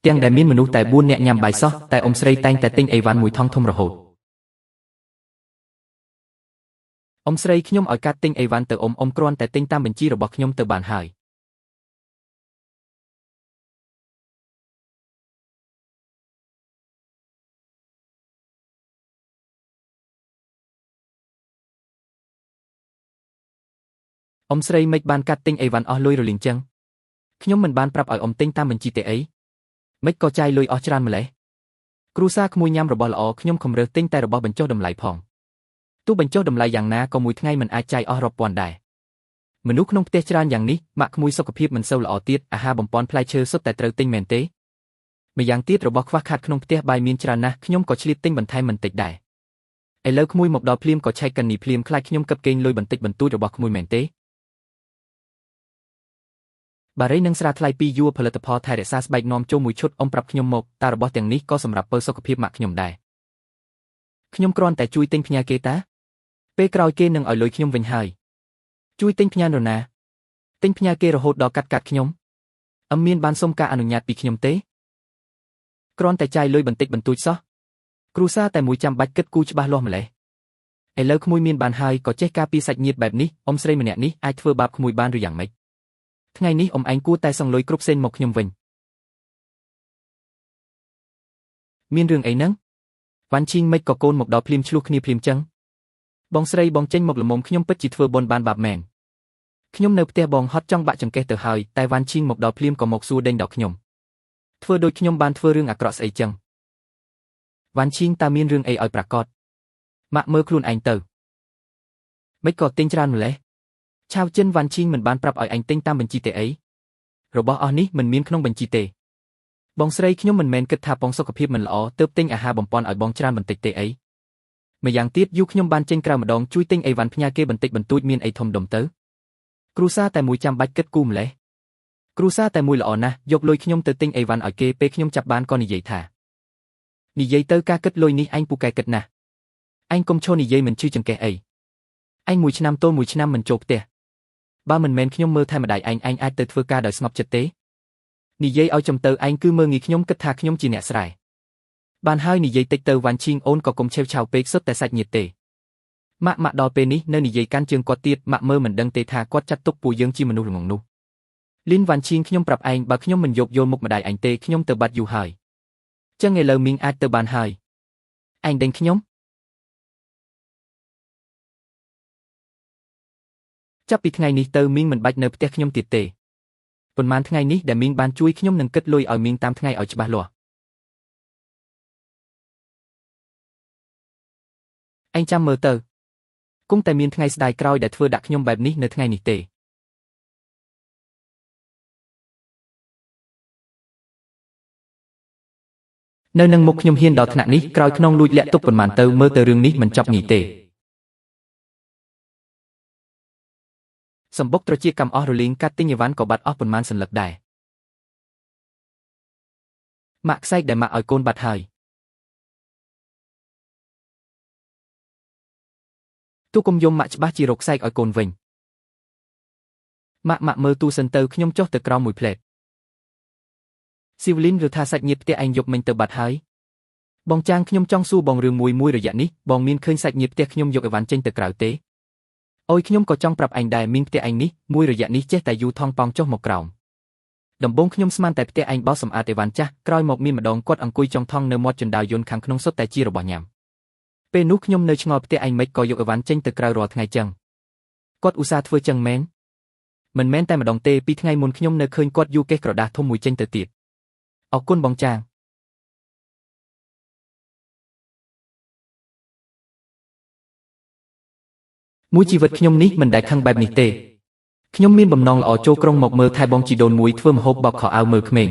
ទាំងដែលមានមនុស្សតែ4នាក់ញ៉ាំបាយសោះតែអ៊ំស្រីតែងតែទិញអីវ៉ាន់មួយថង់ធំរហូតអ៊ំស្រីខ្ញុំឲ្យកាត់ទិញអីវ៉ាន់ទៅអ៊ំគ្រាន់តែទិញតាមបញ្ជីរបស់ខ្ញុំទៅបានហើយអ៊ំស្រីមិនបានកាត់ទិញអីវ៉ាន់អស់លុយរលីងចឹងខ្ញុំមិនបានប្រាប់ឲ្យអ៊ំទិញតាមបញ្ជីទេអីមិនក៏ចាយលុយអស់ច្រើនម្លេះគ្រួសារក្មួយញ៉ាំរបស់ល្អខ្ញុំខំរើសទិញតែរបស់បញ្ចុះតម្លៃផងទោះបញ្ចុះតម្លៃយ៉ាងណាក៏មួយថ្ងៃមិនអាចចាយអស់រាប់ពាន់ដែរមនុស្សក្នុងផ្ទះច្រើនយ៉ាងនេះម៉ាក់ក្មួយសុខភាពមិនសូវល្អទៀតអាហារបំពន់ផ្លែឈើសុទ្ធតែត្រូវទិញមែនទេម្យ៉ាងទៀតរបស់ខ្វះខាតក្នុងផ្ទះបាយមានច្រើនណាស់ខ្ញុំក៏ឆ្លៀតទិញបន្ថែមមិនតិចដែរឥឡូវក្មួយមកដល់ភ្លាមក៏ឆែកកិននេះភ្លាមខ្លាចខ្ញុំកឹបកេងលុយបន្តិចបន្តួចរបស់ក្មួយមែនទេបារីនិងស្រាថ្លៃ2យួរផលិតផលថែរក្សាស្បែកនាំចូលមួយឈុតអ៊ំប្រាប់ខ្ញុំមកតើរបស់ទាំងនេះក៏សម្រាប់ពើសុខភាពម៉ាក់ខ្ញុំដែរខ្ញុំគ្រាន់តែជួយទិញផ្ញើគេតាពេលក្រោយគេនឹងឲ្យលុយខ្ញុំវិញហើយជួយទិញផ្ញើនរណាទិញផ្ញើគេរហូតដល់កាត់ខ្ញុំអឹមមានបានសុំការអនុញ្ញាតពីខ្ញុំទេគ្រាន់តែចាយលុយបន្តិចបន្តួចសោះគ្រួសារតែមួយចាំបាច់គិតគូរច្បាស់លាស់ម្លេះឥឡូវក្មួយមានបានហើយក៏ចេះការពីសាច់ញាតិបែបនេះអ៊ំស្រីម្នាក់នេះអាចធ្វើបាបក្មួយបានឬយ៉ាងម៉េចថ្ងៃនេះអ៊ំឯងគួរតែសងលុយគ្រប់សេនមកខ្ញុំវិញមានរឿងអីហ្នឹងវ៉ាន់ឈីងមិនក៏កូនមកដល់ភ្លាមឆ្លោះគ្នាភ្លាមចឹងបងស្រីបងចេញមកល្មមខ្ញុំពិតជាធ្វើបុណ្យបានបាបមែនខ្ញុំនៅផ្ទះបងហត់ចង់បាក់ចង្កេះទៅហើយតែវ៉ាន់ឈីងមកដល់ភ្លាមក៏មកសួរដេញដល់ខ្ញុំធ្វើដូចខ្ញុំបានធ្វើរឿងអាក្រក់ស្អីចឹងវ៉ាន់ឈីងតើមានរឿងអីឲ្យប្រាកដម៉ាក់មើលខ្លួនឯងទៅមិនក៏ទិញច្រើនម្លេះឆាវចិនវ៉ាន់ឈីងមិនបានប្រាប់ឲ្យអញទិញតាមបញ្ជីទេអីរបស់អស់នេះមិនមានក្នុងបញ្ជីទេបងស្រីខ្ញុំមិនមែនគិតថាបងសុខភាពមិនល្អទើបទិញអាហារបំពន់ឲ្យបងច្រើនបន្តិចទេអីម្យ៉ាងទៀតយូរខ្ញុំបានចេញក្រៅម្ដងជួយទិញអីវ៉ាន់ផ្ញើគេបន្តិចបន្តួចមានអីធំដុំទៅគ្រួសារតែមួយចាំបាច់គិតគូរម្លេះគ្រួសារតែមួយល្អណាស់យកលុយខ្ញុំទៅទិញអីវ៉ាន់ឲ្យគេពេលខ្ញុំចាប់បានក៏និយាយថានិយាយទៅការគិតលុយនេះអញពូកែគិតណាស់អញកុំឈរនិយាយមិនឈឺចង្កេះអីអញមួយឆ្នាំទល់មួយឆ្នាំមិនចូលផ្ទះបើមិនមែនខ្ញុំមើលថែម្ដាយឯងឯងអាចទៅធ្វើការដោយស្ងប់ចិត្តទេនិយាយឲ្យចំទៅឯងគឺមើលងាយខ្ញុំគិតថាខ្ញុំជាអ្នកស្រែបានហើយនិយាយតិចទៅវ៉ាន់ឈីងអូនក៏កុំឆេវឆាវពេកសុទ្ធតែសាច់ញាតិទេម៉ាក់ដល់ពេលនេះនៅនិយាយកាន់ជើងគាត់ទៀតម៉ាក់មើលមិនដឹងទេថាគាត់ចាត់ទុកពួកយើងជាមនុស្សល្ងងនោះលីនវ៉ាន់ឈីងខ្ញុំប្រាប់ឯងបើខ្ញុំមិនយោគយល់មុខម្ដាយឯងទេខ្ញុំទៅបាត់យូរហើយចឹងឥឡូវមីងអាចទៅបានហើយឯងដេញខ្ញុំចាប់ពីថ្ងៃនេះទៅមីងមិនបាច់នៅផ្ទះខ្ញុំទៀតទេប៉ុន្មានថ្ងៃនេះដែលមីងបានជួយខ្ញុំនឹងគិតលុយឲ្យមីងតាមថ្ងៃឲ្យច្បាស់លាស់ឯងចាំមើលទៅគង់តែមានថ្ងៃស្ដាយក្រោយដែលធ្វើដាក់ខ្ញុំបែបនេះនៅថ្ងៃនេះទេនៅនឹងមុខខ្ញុំហ៊ានដល់ថ្នាក់នេះក្រោយក្នុងលួចលាក់ទុកប៉ុន្មានទៅមើលទៅរឿងនេះមិនចប់ងាយទេសម្បុកត្រចៀកកំអស់រលីងកាត់ទិញអីវ៉ាន់ក៏បាត់អស់ប៉ុន្មានសន្លឹកដែរម៉ាក់ខ្សែកដែលម៉ាក់ឲ្យកូនបាត់ហើយទូកុំយំម៉ាក់ច្បាស់ជារកខ្សែកឲ្យកូនវិញម៉ាក់មើលទូសិនទៅខ្ញុំចុះទៅក្រោមមួយផ្លែតស៊ីវលីនឬថាសាច់ញាតិផ្ទះឯងយប់មិញទៅបាត់ហើយបងចាងខ្ញុំចង់សួរបងរឿងមួយរយៈនេះបងមានឃើញសាច់ញាតិផ្ទះខ្ញុំយកអីវ៉ាន់ចេញទៅក្រៅទេអូយខ្ញុំក៏ចង់ប្រាប់ឯងដែរមីងផ្ទះឯងនេះមួយរយៈនេះចេះតែយូរថងប៉ោងចុះមកក្រោមដំបូងខ្ញុំស្មានតែផ្ទះឯងបោសសម្អាតអីវ៉ាន់ចាស់ក្រោយមកមានម្ដងគាត់អង្គុយចុងថងនៅមាត់ជណ្ដើរយន្តខាងក្នុងសុទ្ធតែជារបស់ញ៉ាំពេលនោះខ្ញុំនៅឆ្ងល់ផ្ទះឯងមិនក៏យកអីវ៉ាន់ចេញទៅក្រៅរាល់ថ្ងៃចឹងគាត់ឧស្សាហ៍ធ្វើចឹងមែនមិនមែនតែម្ដងទេពីថ្ងៃមុនខ្ញុំនៅឃើញគាត់យូរកេះក្រដាសធំមួយចេញទៅទៀតអរគុណបងចាងមួយជីវិតខ្ញុំនេះមិនដែលខឹងបែបនេះទេខ្ញុំមានបំណងល្អចូលក្រុងមកមើលថែបងជីដូនមួយធ្វើម្ហូបបោកខោអាវមើលក្មេង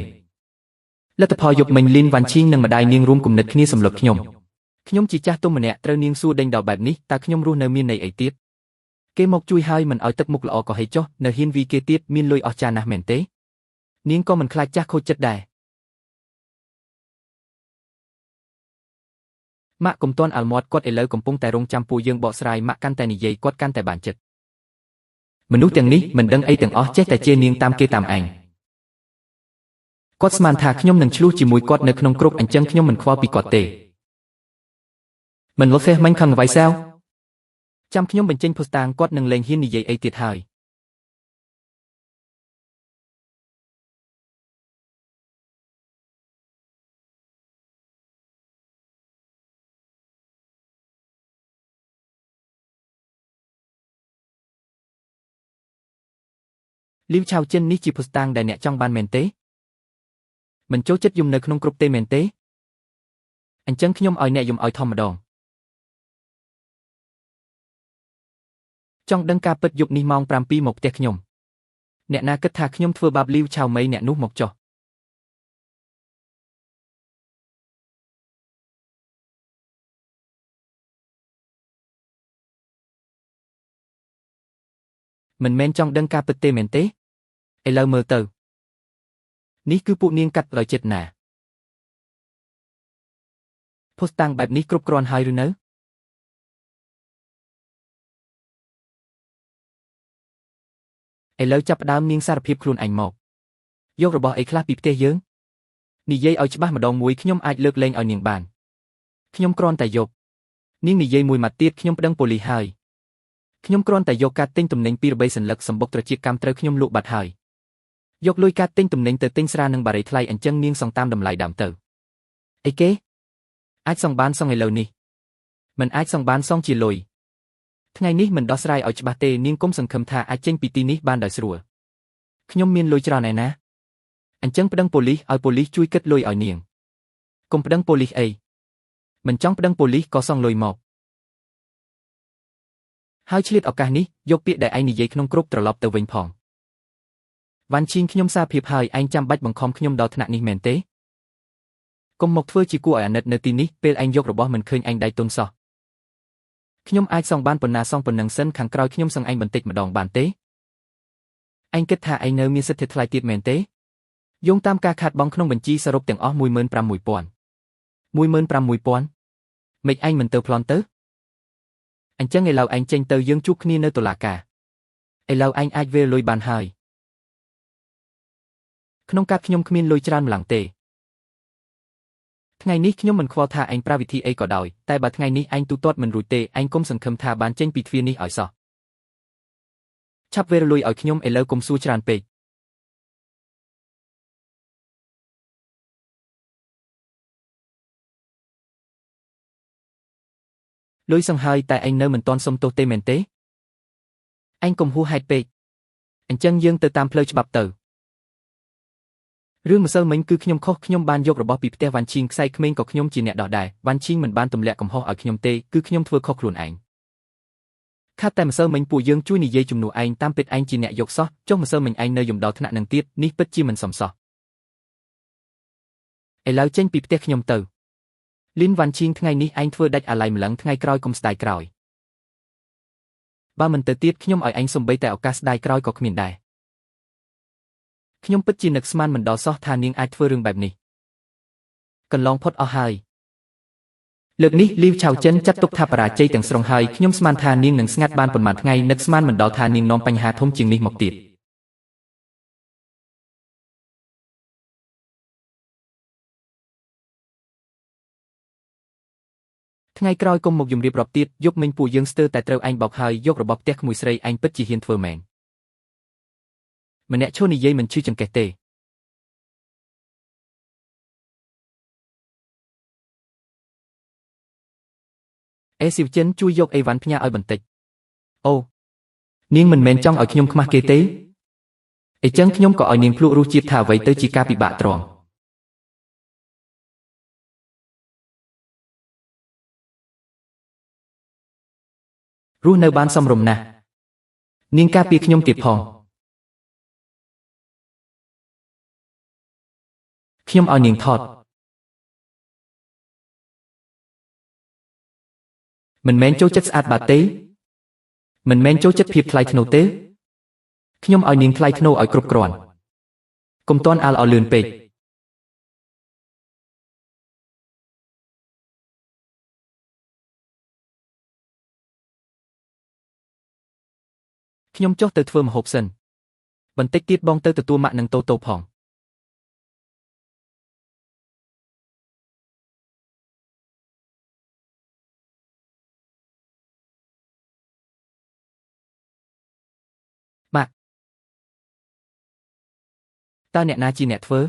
លទ្ធផលយប់មិញលីនវ៉ាន់ឈីងនិងម្ដាយនាងរួមគំនិតគ្នាសម្លុតខ្ញុំខ្ញុំជាចាស់ទុំម្នាក់ត្រូវនាងសួរដេញដល់បែបនេះតើខ្ញុំរស់នៅមានន័យអីទៀតគេមកជួយហើយមិនឲ្យទឹកមុខល្អក៏ហីចុះនៅហ៊ានវីគេទៀតមានលុយអស់ចាណាស់មែនទេនាងក៏មិនខ្លាចចាស់ខូចចិត្តដែរម៉ាក់កុំទាន់អាល់មាត់គាត់ឥឡូវកំពុងតែរងចាំពួកយើងបកស្រាយម៉ាក់កាន់តែនិយាយគាត់កាន់តែបានចិត្តមនុស្សទាំងនេះមិនដឹងអីទាំងអស់ចេះតែជានាងតាមគេតាមឯង ក គាត់ស្មានថាខ្ញុំនឹងឆ្លោះជាមួយគាត់នៅក្នុងក្រុមអញ្ចឹងខ្ញុំមិនខ្វល់ពីគាត់ទេមិនលុះទេមិញខឹងអ្វីសែវចាំខ្ញុំបញ្ចេញភស្តុតាងគាត់នឹងលែងហ៊ាននិយាយអីទៀតហើយលីវឆៅចិននេះជាភស្តុតាងដែលអ្នកចង់បានមែនទេមិនចូលចិត្តយំនៅក្នុងក្រុមទេមែនទេអញ្ចឹងខ្ញុំឲ្យអ្នកយំឲ្យធម្មដងចង់ដឹងការពិតយប់នេះម៉ោង7មកផ្ទះខ្ញុំអ្នកណាគិតថាខ្ញុំធ្វើបាបលីវឆៅមីអ្នកនោះមកចុះមិនមែនចង់ដឹងការពិតទេមែនទេឥឡូវមើលទៅនេះគឺពួកនាងកាត់ដោយចិត្តណាភស្តុតាងបែបនេះគ្រប់គ្រាន់ហើយឬនៅឥឡូវចាប់ផ្ដើមនាងសារភាពខ្លួនឯងមកយករបស់អីខ្លះពីផ្ទះយើងនិយាយឲ្យច្បាស់ម្ដងមួយខ្ញុំអាចលើកលែងឲ្យនាងបានខ្ញុំគ្រាន់តែយកនាងនិយាយមួយម៉ាត់ទៀតខ្ញុំប្តឹងប៉ូលីសហើយខ្ញុំគ្រាន់តែយកការទិញទំនិញពី3សន្លឹកសម្បុកត្រចៀកកម្មត្រូវខ្ញុំលក់បាត់ហើយយកលុយការទិញទំនិញទៅទិញស្រានិងបារីថ្លៃអញ្ចឹងនាងសងតាមតម្លៃដើមទៅអីគេអាចសងបានសងឥឡូវនេះមិនអាចសងបានសងជាលុយថ្ងៃនេះមិនដោះស្រាយឲ្យច្បាស់ទេនាងគុំសង្ឃឹមថាអាចចេញពីទីនេះបានដោយស្រួលខ្ញុំមានលុយច្រើនឯណាអញ្ចឹងប្តឹងប៉ូលីសឲ្យប៉ូលីសជួយគិតលុយឲ្យនាងកុំប្តឹងប៉ូលីសអីមិនចង់ប្តឹងប៉ូលីសក៏សងលុយមកហើយឆ្លៀតឱកាសនេះយកពាក្យដែលឯងនិយាយក្នុងក្រុមត្រឡប់ទៅវិញផងវ៉ាន់ឈីងខ្ញុំសារភាពហើយឯងចាំបាច់បង្ខំខ្ញុំដល់ថ្នាក់នេះមែនទេកុំមកធ្វើជាគួរឲ្យអាណិតនៅទីនេះពេលឯងយករបស់មិនឃើញឯងដៃទុនសោះខ្ញុំអាចសងបានប៉ុណ្ណាសងប៉ុណ្ណឹងសិនខាងក្រោយខ្ញុំសងឯងបន្តិចម្ដងបានទេឯងគិតថាឯងនៅមានសិទ្ធិថ្លៃទៀតមែនទេយោងតាមការខាតបង់ក្នុងបញ្ជីសរុបទាំងអស់16000 16000មិនឯងមិនទៅប្លន់ទៅអញ្ចឹងឥឡូវឯងចេញទៅយើងជួបគ្នានៅតុលាការឥឡូវឯងអាចវេរលុយបានហើយក្នុងកាតខ្ញុំគ្មានលុយច្រើនម្ល៉េះទេថ្ងៃនេះខ្ញុំមិនខ្វល់ថាឯងប្រើវិធីអីក៏ដោយតែបើថ្ងៃនេះឯងទូទាត់មិនរួចទេឯងគុំសង្ឃឹមថាបានចេញពីទ្វារនេះឲ្យសោះឆាប់វេរលុយឲ្យខ្ញុំឥឡូវគុំសួរច្រើនពេកលុយសង្ហើយតែឯងនៅមិនទាន់សុំទោសទេមែនទេឯងកុំហួសហេតុពេកអញ្ចឹងយើងទៅតាមផ្លូវច្បាប់ទៅរឿងម្សិលមិញគឺខ្ញុំខុសខ្ញុំបានយករបស់ពីផ្ទះវ៉ាន់ឈីងខ្សែក្មេងក៏ខ្ញុំជាអ្នកដោះដែរវ៉ាន់ឈីងមិនបានទម្លាក់កំហុសឲ្យខ្ញុំទេគឺខ្ញុំធ្វើខុសខ្លួនឯងខាត់តែម្សិលមិញពួកយើងជួយនិយាយជំនួសឯងតាមពិតឯងជាអ្នកយកសោះចុះម្សិលមិញឯងនៅយំដល់ថ្នាក់នឹងទៀតនេះពិតជាមិនសមសោះឥឡូវចេញពីផ្ទះខ្ញុំទៅលីនវ៉ាន់ឈីងថ្ងៃនេះឯងធ្វើដាច់អាឡ័យម្លឹងថ្ងៃក្រោយកុំស្ដាយក្រោយបើមិនទៅទៀតខ្ញុំឲ្យឯងសំបីតែឱកាសស្ដាយក្រោយក៏គ្មានដែរខ្ញុំពិតជានឹកស្មានមិនដល់សោះថានាងអាចធ្វើរឿងបែបនេះកន្លងផុតអស់ហើយលើកនេះលីវឆៅចិនចាត់ទុកថាបរាជ័យទាំងស្រុងហើយខ្ញុំស្មានថានាងនឹងស្ងាត់បានប៉ុន្មានថ្ងៃនឹកស្មានមិនដល់ថានាងនាំបញ្ហាធំជាងនេះមកទៀតថ្ងៃក្រោយកុំមកយំរៀបរាប់ទៀតយប់មិញពួកយើងស្ទើរតែត្រូវឯងបោកហើយយករបស់ផ្ទះក្មួយស្រីឯងពិតជាហ៊ានធ្វើមែនម្នាក់ឈួរនិយាយមិនឈឺចង្កេះទេអេស៊ីវចិនជួយយកអីវ៉ាន់ផ្ញើឲ្យបន្តិចអូនាងមិនមែនចង់ឲ្យខ្ញុំខ្មាស់គេទេអីចឹងខ្ញុំក៏ឲ្យនាងភ្លក់រសជាតិថាអ្វីទៅជាការពិបាកទ្រាំរស់នៅបានសមរម្យណាស់នាងការពារខ្ញុំទៀតផងខ្ញុំឲ្យនាងថតមិនមែនចូលចិត្តស្អាតបាតទេមិនមែនចូលចិត្តភាពថ្លៃថ្នូរទេខ្ញុំឲ្យនាងថ្លៃថ្នូរឲ្យគ្រប់គ្រាន់កុំទាន់អាលឲ្យលឿនពេកខ្ញុំចុះទៅធ្វើម្ហូបសិនបន្តិចទៀតបងទៅទទួលម៉ាក់និងតូតូផង តើអ្នកណាជាអ្នកធ្វើ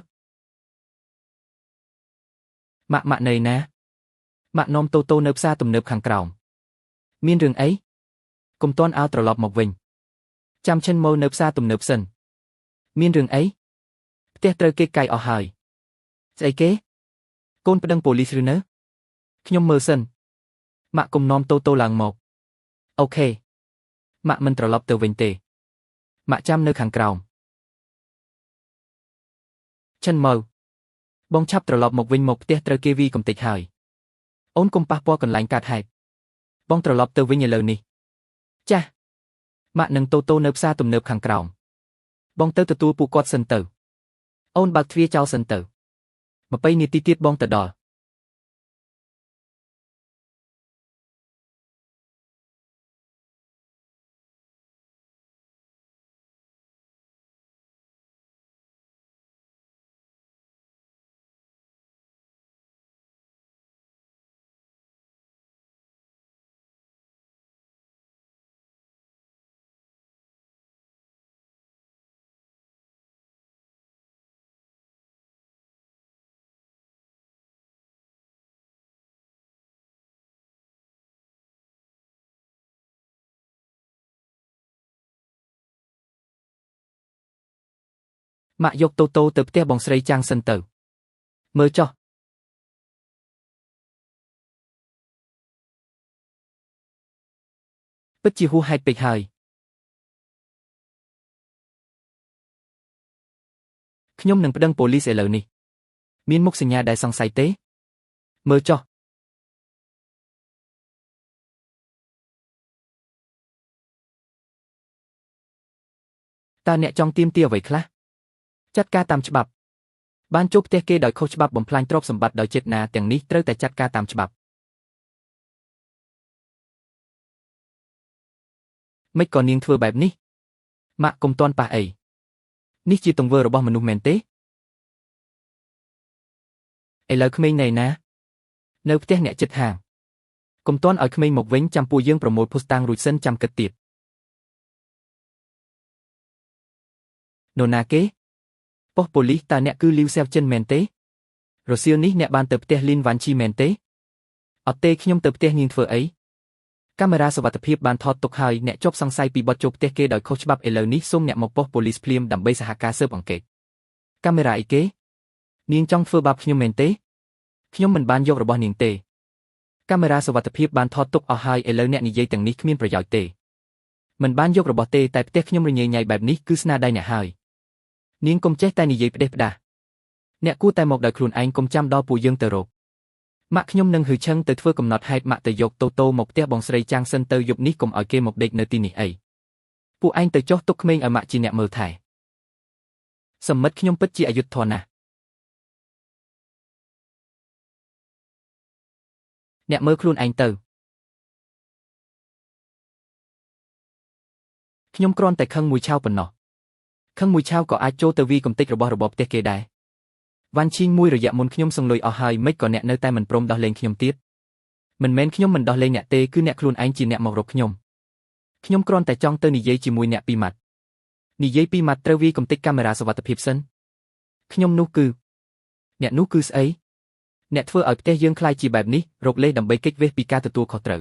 ម៉ាក់ម៉ាក់នៅណាម៉ាក់នាំតូតូនៅផ្សារទំនើបខាងក្រោមមានរឿងអីកុំទាន់ឲ្យត្រឡប់មកវិញចាំឈិនមកនៅផ្សារទំនើបសិនមានរឿងអីផ្ទះត្រូវគេកាយអស់ហើយស្អីគេកូនប្តឹងប៉ូលីសឬនៅខ្ញុំមើលសិនម៉ាក់កុំនាំតូតូឡើងមកអូខេម៉ាក់មិនត្រឡប់ទៅវិញទេម៉ាក់ចាំនៅខាងក្រោមឈិនមកបងឆាប់ត្រឡប់មកវិញមកផ្ទះត្រូវគេវីកំទេចហើយអូនកុំប៉ះពាល់កន្លែងកាត់ហេតុបងត្រឡប់ទៅវិញឥឡូវនេះចាស់ម៉ាក់នឹងតូតូនៅផ្សារទំនើបខាងក្រោមបងទៅទទួលពួកគាត់សិនទៅអូនបើកទ្វារចោលសិនទៅ20នាទីទៀតបងទៅដល់ម៉ាក់យកតូតូទៅផ្ទះបងស្រីចាំងសិនទៅមើលចុះពិតជាហួសហេតុពេកហើយខ្ញុំនឹងប្តឹងប៉ូលីសឥឡូវនេះមានមុខសញ្ញាដែលសង្ស័យទេមើលចុះតើអ្នកចង់ទាមទារអ្វីខ្លះចាត់ការតាមច្បាប់បានចូលផ្ទះគេដោយខុសច្បាប់បំផ្លាញទ្រព្យសម្បត្តិដោយចេតនាទាំងនេះត្រូវតែចាត់ការតាមច្បាប់ម៉េចក៏នាងធ្វើបែបនេះម៉ាក់កុំទាន់ប៉ះអីនេះជាទង្វើរបស់មនុស្សមែនទេឥឡូវក្មេងនៅណានៅផ្ទះអ្នកជិតហាងកុំទាន់ឲ្យក្មេងមកវិញចាំពួកយើងប្រមូលភស្តុតាងរួចសិនចាំគិតទៀតនរណាគេប៉ុស្តិ៍ប៉ូលីសតើអ្នកគឺលីវសែវចិនមែនទេរសៀលនេះអ្នកបានទៅផ្ទះលីនវ៉ាន់ឈីមែនទេអត់ទេខ្ញុំទៅផ្ទះនាងធ្វើអីកាមេរ៉ាសុវត្ថិភាពបានថតទុកហើយអ្នកជាប់សង្ស័យពីបទចូលផ្ទះគេដោយខុសច្បាប់ឥឡូវនេះសូមអ្នកមកប៉ុស្តិ៍ប៉ូលីសភ្លាមដើម្បីសហការស៊ើបអង្កេតកាមេរ៉ាអីគេនាងចង់ធ្វើបាបខ្ញុំមែនទេខ្ញុំមិនបានយករបស់នាងទេកាមេរ៉ាសុវត្ថិភាពបានថតទុកអស់ហើយឥឡូវអ្នកនិយាយទាំងនេះគ្មានប្រយោជន៍ទេមិនបានយករបស់ទេតែផ្ទះខ្ញុំរញ៉េញ៉ៃបែបនេះគឺស្នាដៃអ្នកហើយនាងកុំចេះតែនិយាយផ្ដេសផ្ដាសអ្នកគួរតែមកដោយខ្លួនឯងកុំចាំដល់ពួកយើងទៅរកម៉ាក់ខ្ញុំនឹងហឺឆឹងទៅធ្វើកំណត់ហេតុម៉ាក់ទៅយកតូតូមកផ្ទះបងស្រីចាំងសិនទៅយប់នេះកុំឲ្យគេមកដេកនៅទីនេះអីពួកឯងទៅចុះទុកក្មេងឲ្យម៉ាក់ជាអ្នកមើលថែសមិទ្ធខ្ញុំពិតជាអយុត្តិធម៌ណាស់អ្នកមើលខ្លួនឯងទៅខ្ញុំគ្រាន់តែខឹងមួយឆាវប៉ុណ្ណោះខឹងមួយឆាវក៏អាចចូលទៅវីកំទេចរបស់របបផ្ទះគេដែរវ៉ាន់ឈីងមួយរយៈមុនខ្ញុំសងលុយអស់ហើយមិនក៏អ្នកនៅតែមិនព្រមដោះលែងខ្ញុំទៀតមិនមែនខ្ញុំមិនដោះលែងអ្នកទេគឺអ្នកខ្លួនឯងជាអ្នកមករកខ្ញុំខ្ញុំគ្រាន់តែចង់ទៅនិយាយជាមួយអ្នកពីរម៉ាត់និយាយពីរម៉ាត់ត្រូវវីកំទេចកាមេរ៉ាសុវត្ថិភាពសិនខ្ញុំនោះគឺអ្នកនោះគឺស្អីអ្នកធ្វើឲ្យផ្ទះយើងក្លាយជាបែបនេះរកលេសដើម្បីគេចវេះពីការទទួលខុសត្រូវ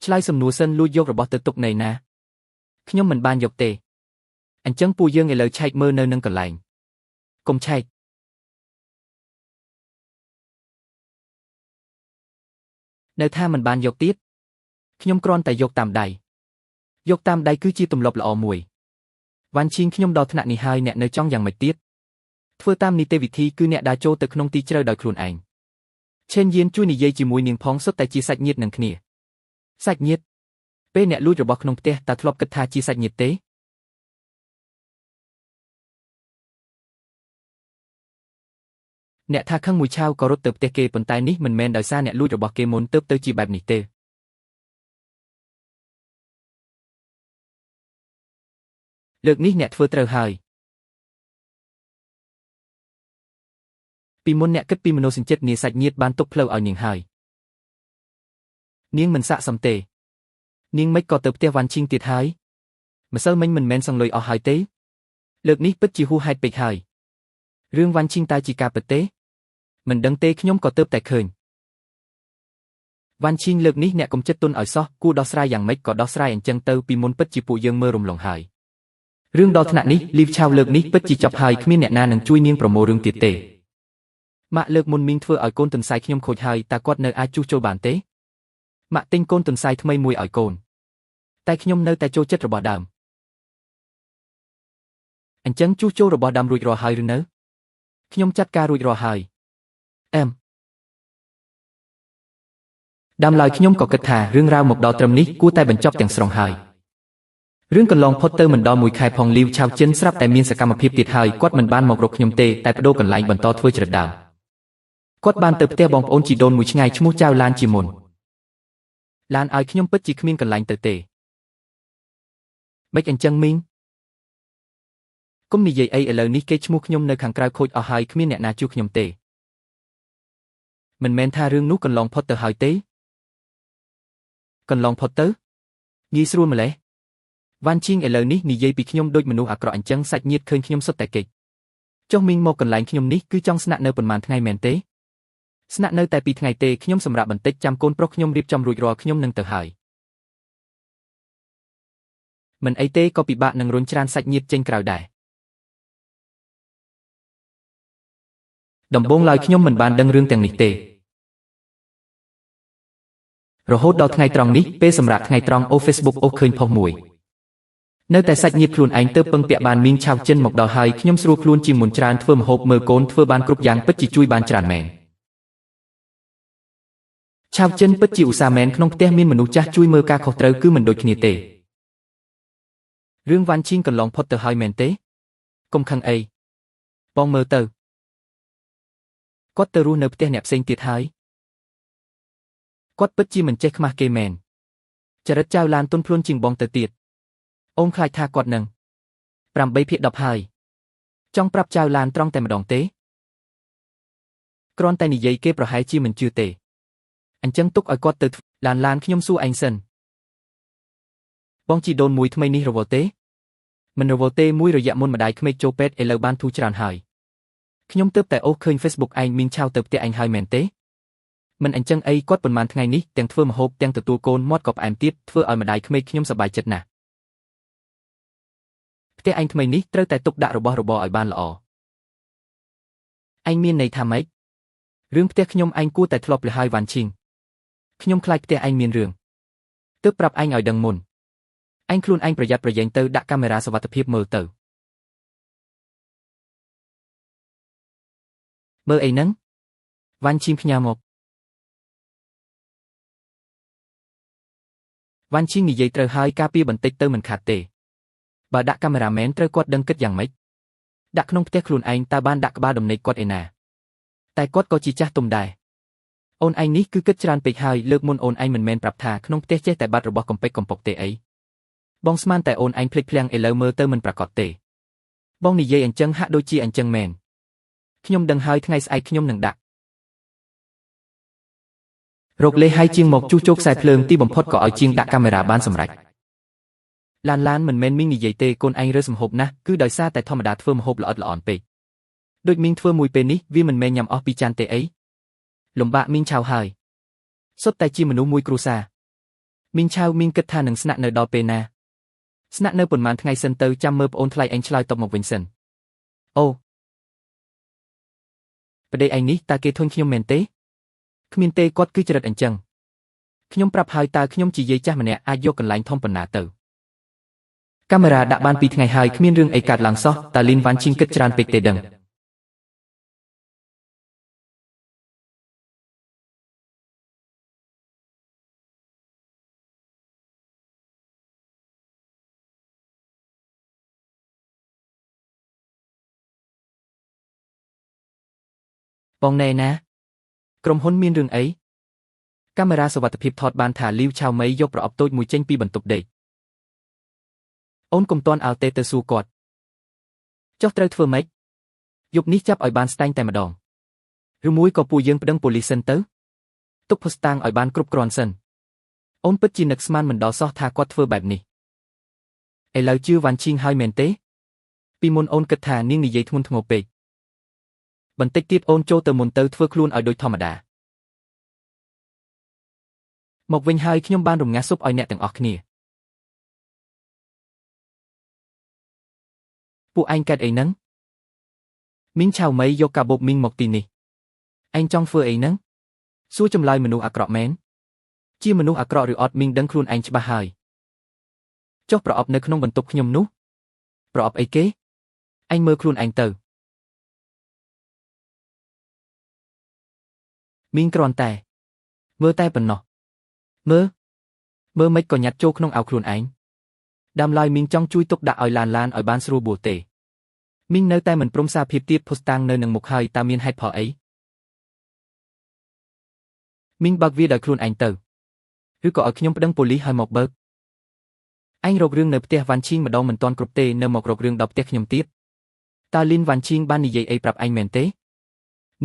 ឆ្លើយសំណួរសិនលួចយករបស់ទៅទុកនៅណាខ្ញុំមិនបានយកទេអញ្ចឹងពួកយើងឥឡូវឆែកមើលនៅនឹងកន្លែងកុំឆែកនៅថាមិនបានយកទៀតខ្ញុំគ្រាន់តែយកតាមដៃយកតាមដៃគឺជាទម្លាប់ល្អមួយវ៉ាន់ឈីងខ្ញុំដល់ថ្នាក់នេះហើយអ្នកនៅចង់យ៉ាងម៉េចទៀតធ្វើតាមនីតិវិធីគឺអ្នកដើរចូលទៅក្នុងទីជ្រៅដោយខ្លួនឯងឆេនយានជួយនិយាយជាមួយនាងផងសុទ្ធតែជាសាច់ញាតិនឹងគ្នាសាច់ញាតិពេលអ្នកលួចរបស់ក្នុងផ្ទះតើធ្លាប់គិតថាជាសាច់ញាតិទេអ្នកថាខឹងមួយឆាវក៏រត់ទៅផ្ទះគេប៉ុន្តែនេះមិនមែនដោយសារអ្នកលួចរបស់គេមុនទើបទៅជាបែបនេះទេលើកនេះអ្នកធ្វើត្រូវហើយពីមុនអ្នកគិតពីមនោសញ្ចេតនាសាច់ញាតិបានទុកផ្លូវឲ្យនាងហើយនាងមិនស័ក្តិសមទេនាងមិនក៏ទៅផ្ទះវ៉ាន់ឈីងទៀតហើយម្សិលមិញមិនមែនសងលុយអស់ហើយទេលើកនេះពិតជាហួសហេតុពេកហើយ រឿងវ៉ាន់ឈីងតើជាការពិតទេមិនដឹងទេខ្ញុំក៏ទើបតែឃើញវ៉ាន់ឈីងលើកនេះអ្នកកុំចិត្តទុនឲ្យសោះគួរដោះស្រាយយ៉ាងម៉េចក៏ដោះស្រាយអញ្ចឹងទៅពីមុនពិតជាពួកយើងមើលរំលងហើយរឿងដល់ថ្នាក់នេះលីវឆាវលើកនេះពិតជាចប់ហើយគ្មានអ្នកណានឹងជួយនាងប្រមូលរឿងទៀតទេម៉ាក់លើកមុនមីងធ្វើឲ្យកូនទន្សាយខ្ញុំខូចហើយតើគាត់នៅអាចជួសជុលបានទេម៉ាក់ទិញកូនទន្សាយថ្មីមួយឲ្យកូនតែខ្ញុំនៅតែចូលចិត្តរបស់ដើមអញ្ចឹងជួសជុលរបស់ដើមរួចរាល់ហើយឬនៅខ្ញុំចាត់ការរួចរាល់ហើយអែមដើមឡើយខ្ញុំក៏គិតថារឿងរ៉ាវមកដល់ត្រឹមនេះគួរតែបញ្ចប់ទាំងស្រុងហើយរឿងកន្លងផុតទៅមិនដល់មួយខែផងលីវឆាវចិនស្រាប់តែមានសកម្មភាពទៀតហើយគាត់មិនបានមករកខ្ញុំទេតែបដូរកន្លែងបន្តធ្វើចរិតដើមគាត់បានទៅផ្ទះបងប្អូនជីដូនមួយឆ្ងាយឈ្មោះចៅឡានជាមុនឡានឲ្យខ្ញុំពិតជាគ្មានកន្លែងទៅទេមិនអញ្ចឹងមីងគុំនិយាយអីឥឡូវនេះគេឈ្មោះខ្ញុំនៅខាងក្រៅខូចអស់ហើយគ្មានអ្នកណាជួខ្ញុំទេមិនមែនថារឿងនោះកន្លងផុតទៅហើយទេកន្លងផុតទៅងាយស្រួលម្លេះវ៉ាន់ឈីងឥឡូវនេះនិយាយពីខ្ញុំដូចមនុស្សអាក្រក់អញ្ចឹងសាច់ញាតិឃើញខ្ញុំសុទ្ធតែគេចចុះមីងមកកន្លែងខ្ញុំនេះគឺចង់ស្នាក់នៅប៉ុន្មានថ្ងៃមែនទេស្នាក់នៅតែ2ថ្ងៃទេខ្ញុំសម្រាប់បន្តិចចាំកូនប្រុសខ្ញុំរៀបចំរួចរាល់ខ្ញុំនឹងទៅហើយមិនអីទេក៏ពិបាកនឹងរុញច្រានសាច់ញាតិចេញក្រៅដែរដំបូងឡើយខ្ញុំមិនបានដឹងរឿងទាំងនេះទេរហូតដល់ថ្ងៃត្រង់នេះពេលសម្រាប់ថ្ងៃត្រង់អូ Facebook អូឃើញផុសមួយនៅតែសាច់ញាតិខ្លួនឯងទៅពឹងពាក់បានមីងឆាវចិនមកដល់ហើយខ្ញុំស្រួលខ្លួនជាងមុនច្រើនធ្វើម្ហូបមើលកូនធ្វើបានគ្រប់យ៉ាងពិតជាជួយបានច្រើនមែនឆាវចិនពិតជាឧស្សាហ៍មែនក្នុងផ្ទះមានមនុស្សចាស់ជួយមើលការខុសត្រូវគឺមិនដូចគ្នាទេរឿងវ៉ាន់ឈីងកន្លងផុតទៅហើយមែនទេកុំខឹងអីបងមើលទៅគាត់ទៅរស់នៅផ្ទះអ្នកផ្សេងទៀតហើយគាត់ពិតជាមិនចេះខ្មាស់គេមែនចរិតចៅឡានទុនភ្លុនជាងបងទៅទៀតអូនខ្លាចថាគាត់នឹង8/10ហើយចង់ប្រាប់ចៅឡានត្រង់តែម្ដងទេគ្រាន់តែនិយាយគេប្រហែលជាមិនជឿទេអញ្ចឹងទុកឲ្យគាត់ទៅឡានខ្ញុំសួរឯងសិនបងជីដូនមួយថ្មីនេះរវល់ទេមិនរវល់ទេមួយរយៈមុនម្ដាយក្មេកចូលពេទ្យឥឡូវបានធូរច្រើនហើយខ្ញុំទើបតែអូសឃើញ Facebook ឯងមានឆាវទៅផ្ទះឯងហើយមែនទេមិនអញ្ចឹងអីគាត់ប៉ុន្មានថ្ងៃនេះទាំងធ្វើម្ហូបទាំងទទួលកូនមាត់ក៏ផ្អែមទៀតធ្វើឲ្យម្ដាយក្មេកខ្ញុំសប្បាយចិត្តណាស់ផ្ទះឯងថ្មីនេះត្រូវតែទុកដាក់របស់របរឲ្យបានល្អឯងមានន័យថាម៉េចរឿងផ្ទះខ្ញុំឯងគួរតែធ្លាប់លឺហើយវ៉ាន់ឈីងខ្ញុំខ្លាចផ្ទះឯងមានរឿងទើបប្រាប់ឯងឲ្យដឹងមុនឯងខ្លួនឯងប្រយ័ត្នប្រយែងទៅដាក់កាមេរ៉ាសុវត្ថិភាពមើលទៅមើលអីហ្នឹងវ៉ាន់ឈីងផ្ញើមកវ៉ាន់ឈីងនិយាយត្រូវហើយការពារបន្តិចទៅមិនខាត់ទេបើដាក់កាមេរ៉ាមែនត្រូវគាត់ដឹងគិតយ៉ាងម៉េចដាក់ក្នុងផ្ទះខ្លួនឯងតើបានដាក់ក្បាលដំណេកគាត់ឯណាតែគាត់ក៏ជាចាស់ទុំដែរអូនឯងនេះគឺគិតច្រើនពេកហើយលើកមុនអូនឯងមិនមែនប្រាប់ថាក្នុងផ្ទះចេះតែបាត់របស់កំពេចកំប៉ុកទេអីបងស្មានតែអូនឯងភ្លេចភ្លាំងឥឡូវមើលទៅមិនប្រាកដទេបងនិយាយអញ្ចឹងហាក់ដូចជាអញ្ចឹងមែនខ្ញុំដឹងហើយថ្ងៃស្អែកខ្ញុំនឹងដាក់រកលេសឲ្យជាងមកជួសជុលខ្សែភ្លើងទីបំផុតក៏ឲ្យជាងដាក់កាមេរ៉ាបានសម្រេចឡានមិនមែនមីងនិយាយទេកូនឯងរើសម្ហូបណាស់គឺដោយសារតែធម្មតាធ្វើម្ហូបល្អិតល្អន់ពេកដូចមីងធ្វើមួយពេលនេះវាមិនមែនញ៉ាំអស់ពីចានទេអីលំបាកមីងឆាវហើយសុទ្ធតែជាមនុស្សមួយគ្រួសារមីងឆាវមីងគិតថានឹងស្នាក់នៅដល់ពេលណាស្នាក់នៅប៉ុន្មានថ្ងៃសិនទៅចាំមើលប្អូនថ្លៃឯងឆ្លើយតបមកវិញសិនអូប្តីឯងនេះតើគេធុញខ្ញុំមែនទេគ្មានទេគាត់គឺចរិតអញ្ចឹងខ្ញុំប្រាប់ហើយតើខ្ញុំជាយាយចាស់ម្នាក់អាចយកកន្លែងធំប៉ុណ្ណាទៅកាមេរ៉ាដាក់បាន2ថ្ងៃហើយគ្មានរឿងអីកើតឡើងសោះតើលីនវ៉ាន់ឈីងគិតច្រើនពេកទេដឹងបងណែណាក្រុមហ៊ុនមានរឿងអីកាមេរ៉ាសុវត្ថិភាពថតបានថាលីវឆាវមីយកប្រអប់តូចមួយចេញពីបន្ទប់ដេកអូនកុំទាន់អោទេទៅសួរគាត់ចុះត្រូវធ្វើម៉េចយប់នេះចាប់ឲ្យបានស្តែងតែម្ដងឬមួយក៏ពួកយើងប្តឹងប៉ូលីសសិនទៅទុកភស្តុតាងឲ្យបានគ្រប់គ្រាន់សិនអូនពិតជានឹកស្មានមិនដល់សោះថាគាត់ធ្វើបែបនេះឥឡូវជឿវ៉ាន់ឈីងហើយមែនទេពីមុនអូនគិតថានាងនិយាយធ្ងន់ធ្ងរពេក បន្តិចទៀតអូនចូលទៅមុនទៅធ្វើខ្លួនឲ្យដូចធម្មតាមកវិញហើយខ្ញុំបានរំងាស់ស៊ុបឲ្យអ្នកទាំងអស់គ្នាពួកឯងកាត់អីហ្នឹងមីងឆៅមីយកកាបូបមីងមកទីនេះឯងចង់ធ្វើអីហ្នឹងសួរចម្លើយមនុស្សអាក្រក់មែនជាមនុស្សអាក្រក់ឬអត់មីងដឹងខ្លួនឯងច្បាស់ហើយចុះប្រអប់នៅក្នុងបន្ទប់ខ្ញុំនោះប្រអប់អីគេឯងមើលខ្លួនឯងទៅមីងគ្រាន់តែមើលតែប៉ុណ្ណោះមើលមើលមិនក៏ញាត់ចូលក្នុងអាវខ្លួនឯងដើមឡើយមីងចង់ជួយទុកដាក់ឲ្យឡានឲ្យបានស្រួលបួលទេមីងនៅតែមិនព្រមសារភាពទៀតភស្តុតាងនៅនឹងមុខហើយតើមានហេតុផលអីមីងបើកវាដោយខ្លួនឯងទៅឬក៏ឲ្យខ្ញុំប្តឹងប៉ូលីសឲ្យមកបើកឯងរករឿងនៅផ្ទះវ៉ាន់ឈីងម្ដងមិនទាន់គ្រប់ទេនៅមករករឿងដល់ផ្ទះខ្ញុំទៀតតើលីនវ៉ាន់ឈីងបាននិយាយអីប្រាប់ឯងមែនទេ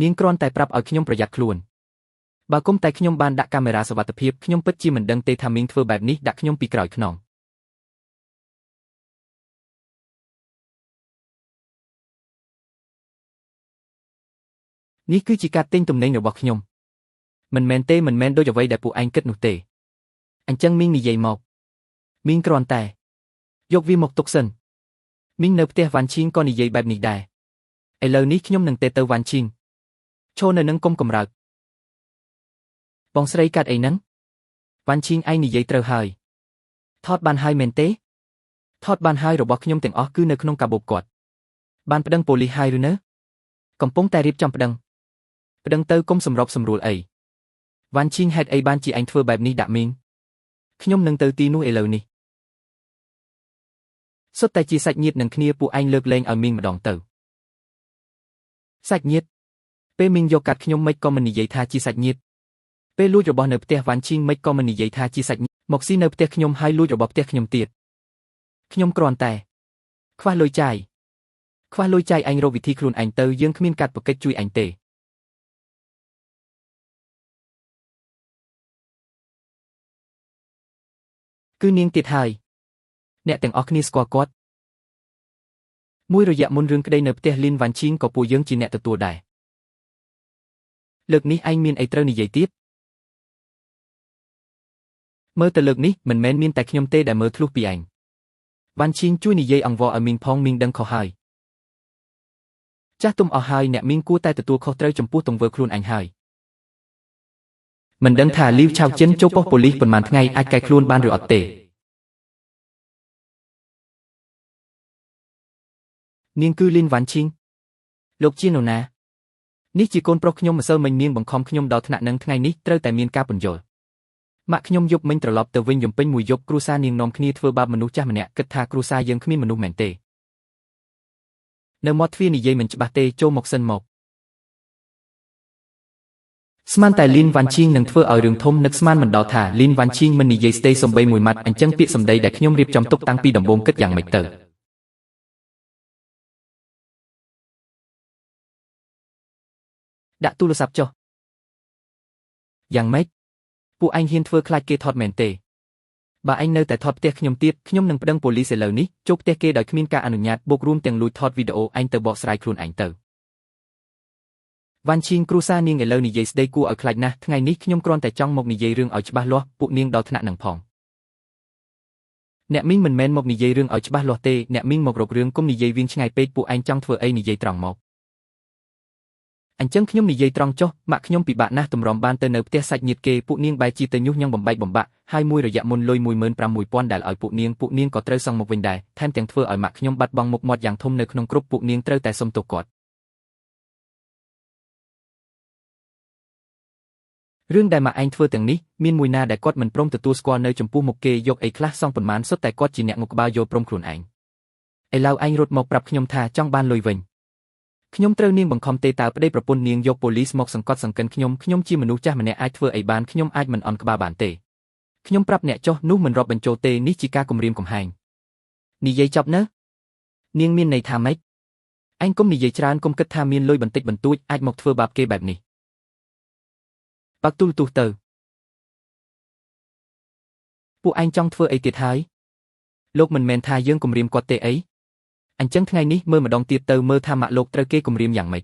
នាងគ្រាន់តែប្រាប់ឲ្យខ្ញុំប្រយ័ត្នខ្លួនបើគុំតែខ្ញុំបានដាក់កាមេរ៉ាសុវត្ថិភាពខ្ញុំពិតជាមិនដឹងទេថាមីងធ្វើបែបនេះដាក់ខ្ញុំពីក្រោយខ្នងនេះគឺជាការទិញទំនិញរបស់ខ្ញុំមិនមែនទេមិនមែនដូចអ្វីដែលពួកឯងគិតនោះទេអញ្ចឹងមីងនិយាយមកមីងគ្រាន់តែយកវាមកទុកសិនមីងនៅផ្ទះវ៉ាន់ឈីងក៏និយាយបែបនេះដែរឥឡូវនេះខ្ញុំនឹងទៅវ៉ាន់ឈីងឈរនៅនឹងគុំកម្រើកបងស្រីកាត់អីហ្នឹងវ៉ាន់ឈីងឯងនិយាយត្រូវហើយថតបានហើយមែនទេថតបានហើយរបស់ខ្ញុំទាំងអស់គឺនៅក្នុងកាបូបគាត់បានប្តឹងប៉ូលីសហើយឬនៅកំពុងតែរៀបចំប្តឹងទៅគុំសម្របសម្រួលអីវ៉ាន់ឈីងហេតុអីបានជាឯងធ្វើបែបនេះដាក់មីងខ្ញុំនឹងទៅទីនោះឥឡូវនេះសុទ្ធតែជាសាច់ញាតិនឹងគ្នាពួកឯងលើកលែងឲ្យមីងម្ដងទៅសាច់ញាតិពេលមីងយកកាត់ខ្ញុំមិនក៏មិននិយាយថាជាសាច់ញាតិពេលលួចរបស់នៅផ្ទះវ៉ាន់ឈីងមិនក៏មិននិយាយថាជាសាច់មកស៊ីនៅផ្ទះខ្ញុំហើយលួចរបស់ផ្ទះខ្ញុំទៀតខ្ញុំគ្រាន់តែខ្វះលុយចាយខ្វះលុយចាយឯងរកវិធីខ្លួនឯងទៅយើងគ្មានកាត់ប្រកិច្ចជួយឯងទេគឺនាងទៀតហើយអ្នកទាំងអស់គ្នាស្គាល់គាត់មួយរយៈមុនរឿងក្តីនៅផ្ទះលីនវ៉ាន់ឈីងក៏ពួកយើងជាអ្នកទទួលដែរលើកនេះឯងមានអីត្រូវនិយាយទៀតមើលទៅលើកនេះមិនមែនមានតែខ្ញុំទេដែលមើលធ្លុះពីឯងវ៉ាន់ឈីងជួយនិយាយអង្វរឲ្យមីងផងមីងដឹងខុសហើយចាស់ទុំអស់ហើយអ្នកមីងគួរតែទទួលខុសត្រូវចំពោះទង្វើខ្លួនឯងហើយមិនដឹងថាលីវឆៅចិនចូលប៉ុស្តិ៍ប៉ូលីសប៉ុន្មានថ្ងៃអាចកែខ្លួនបានឬអត់ទេនាងគឺលីនវ៉ាន់ឈីងលោកជានរណានេះជាកូនប្រុសខ្ញុំម្សិលមិញនាងបង្ខំខ្ញុំដល់ថ្នាក់នឹងថ្ងៃនេះត្រូវតែមានការពន្យល់ម៉ាក់ខ្ញុំយប់មិញត្រឡប់ទៅវិញយំពេញមួយយប់គ្រួសារនាងនាំគ្នាធ្វើបាបមនុស្សចាស់ម្នាក់គិតថាគ្រួសារយើងគ្មានមនុស្សមែនទេនៅមាត់ទ្វារនិយាយមិនច្បាស់ទេចូលមកសិនមកស្មានតែលីនវ៉ាន់ឈីងនឹងធ្វើឲ្យរឿងធំនឹកស្មានមិនដល់ថាលីនវ៉ាន់ឈីងមិននិយាយស្ដីសំបីមួយម៉ាត់អញ្ចឹងពាក្យសម្ដីដែលខ្ញុំរៀបចំទុកតាំងពីដំបូងគិតយ៉ាងម៉េចទៅដាក់ទូរស័ព្ទចុះយ៉ាងម៉េចពួកឯងហ៊ានធ្វើខ្លាចគេថតមែនទេបើឯងនៅតែថតផ្ទះខ្ញុំទៀតខ្ញុំនឹងប្តឹងប៉ូលីសឥឡូវនេះចូលផ្ទះគេដោយគ្មានការអនុញ្ញាតបូករួមទាំងលួចថតវីដេអូឯងទៅបកស្រាយខ្លួនឯងទៅវ៉ាន់ឈីងគ្រួសារនាងឥឡូវនិយាយស្ដីគួរឲ្យខ្លាចណាស់ថ្ងៃនេះខ្ញុំគ្រាន់តែចង់មកនិយាយរឿងឲ្យច្បាស់លាស់ពួកនាងដល់ថ្នាក់នឹងផងអ្នកមីងមិនមែនមកនិយាយរឿងឲ្យច្បាស់លាស់ទេអ្នកមីងមករករឿងគុំនិយាយវៀងឆ្ងាយពេកពួកឯងចង់ធ្វើអីនិយាយត្រង់មកអញ្ចឹងខ្ញុំនិយាយត្រង់ចុះម៉ាក់ខ្ញុំពិបាកណាស់ទម្រាំបានទៅនៅផ្ទះសាច់ញាតិគេពួកនាងបែរជាទៅញុះញង់បំបែកបំបាក់ហើយមួយរយៈមុនលុយ15000ដែលឲ្យពួកនាងក៏ត្រូវសងមកវិញដែរថែមទាំងធ្វើឲ្យម៉ាក់ខ្ញុំបាត់បង់មុខមាត់យ៉ាងធំនៅក្នុងគ្រប់ពួកនាងត្រូវតែសុំទោសគាត់រឿងដែលម៉ាក់ឯងធ្វើទាំងនេះមានមួយណាដែលគាត់មិនព្រមទទួលស្គាល់នៅចំពោះមុខគេយកអីខ្លះសងប៉ុន្មានសុទ្ធតែគាត់ជាអ្នកងក់ក្បាលយល់ព្រមខ្លួនឯងឥឡូវឯងរត់មកប្រាប់ខ្ញុំថាចង់បានលុយវិញខ្ញុំត្រូវនាងបង្ខំទេតើប្តីប្រពន្ធនាងយកប៉ូលីសមកសង្កត់សង្កិនខ្ញុំខ្ញុំជាមនុស្សចាស់ម្នាក់អាចធ្វើអីបានខ្ញុំអាចមិនអន់ក្បាលបានទេខ្ញុំប្រាប់អ្នកចុះនោះមិនរាប់បញ្ចូលទេនេះជាការគំរាមកំហែងនិយាយចប់នៅនាងមានន័យថាម៉េចឯងគុំនិយាយច្រើនគុំគិតថាមានលុយបន្តិចបន្តួចអាចមកធ្វើបាបគេបែបនេះបើកទូរទស្សន៍ទៅពួកឯងចង់ធ្វើអីទៀតហើយលោកមិនមែនថាយើងគំរាមគាត់ទេអីអញ្ចឹងថ្ងៃនេះមើលម្ដងទៀតទៅមើលថាម៉ាក់លោកត្រូវគេគំរាមយ៉ាងម៉េច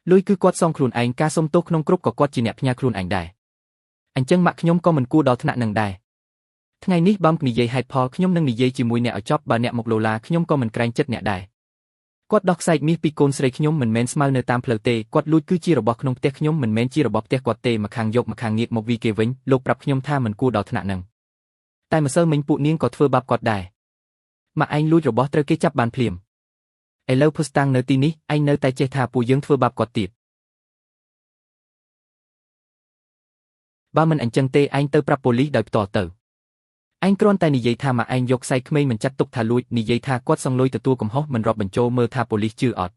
លុយគឺគាត់សងខ្លួនឯងការសុំទោសក្នុងគ្រប់ក៏គាត់ជាអ្នកផ្ញើខ្លួនឯងដែរអញ្ចឹងម៉ាក់ខ្ញុំក៏មិនគួរដល់ថ្នាក់នឹងដែរថ្ងៃនេះបើនិយាយហេតុផលខ្ញុំនឹងនិយាយជាមួយអ្នកឲ្យចប់បើអ្នកមកឡូឡាខ្ញុំក៏មិនក្រែងចិត្តអ្នកដែរគាត់ដោះខ្សែមាសពីកូនស្រីខ្ញុំមិនមែនស្មៅនៅតាមផ្លូវទេគាត់លួចគឺជារបស់ក្នុងផ្ទះខ្ញុំមិនមែនជារបស់ផ្ទះគាត់ទេម្ខាងយកម្ខាងងាកមកវីគេវិញលោកប្រាប់ខ្ញុំថាមិនគួរដល់ថ្នាក់នឹងតែម្សិលមិញពួកនាងក៏ធ្វើបាបគាត់ដែរម៉ាក់ឯងលួចរបស់ត្រូវគេចាប់បានភ្លាមឥឡូវភស្តុតាងនៅទីនេះឯងនៅតែចេះថាពួកយើងធ្វើបាបគាត់ទៀតបើមិនអញ្ចឹងទេឯងទៅប្រាប់ប៉ូលីសដោយផ្ទាល់ទៅឯងគ្រាន់តែនិយាយថាម៉ាក់ឯងយកខ្សែក្មេងមិនចាត់ទុកថាលួចនិយាយថាគាត់សងលុយទទួលកំហុសមិនរាប់បញ្ចូលមើលថាប៉ូលីសជឿអត់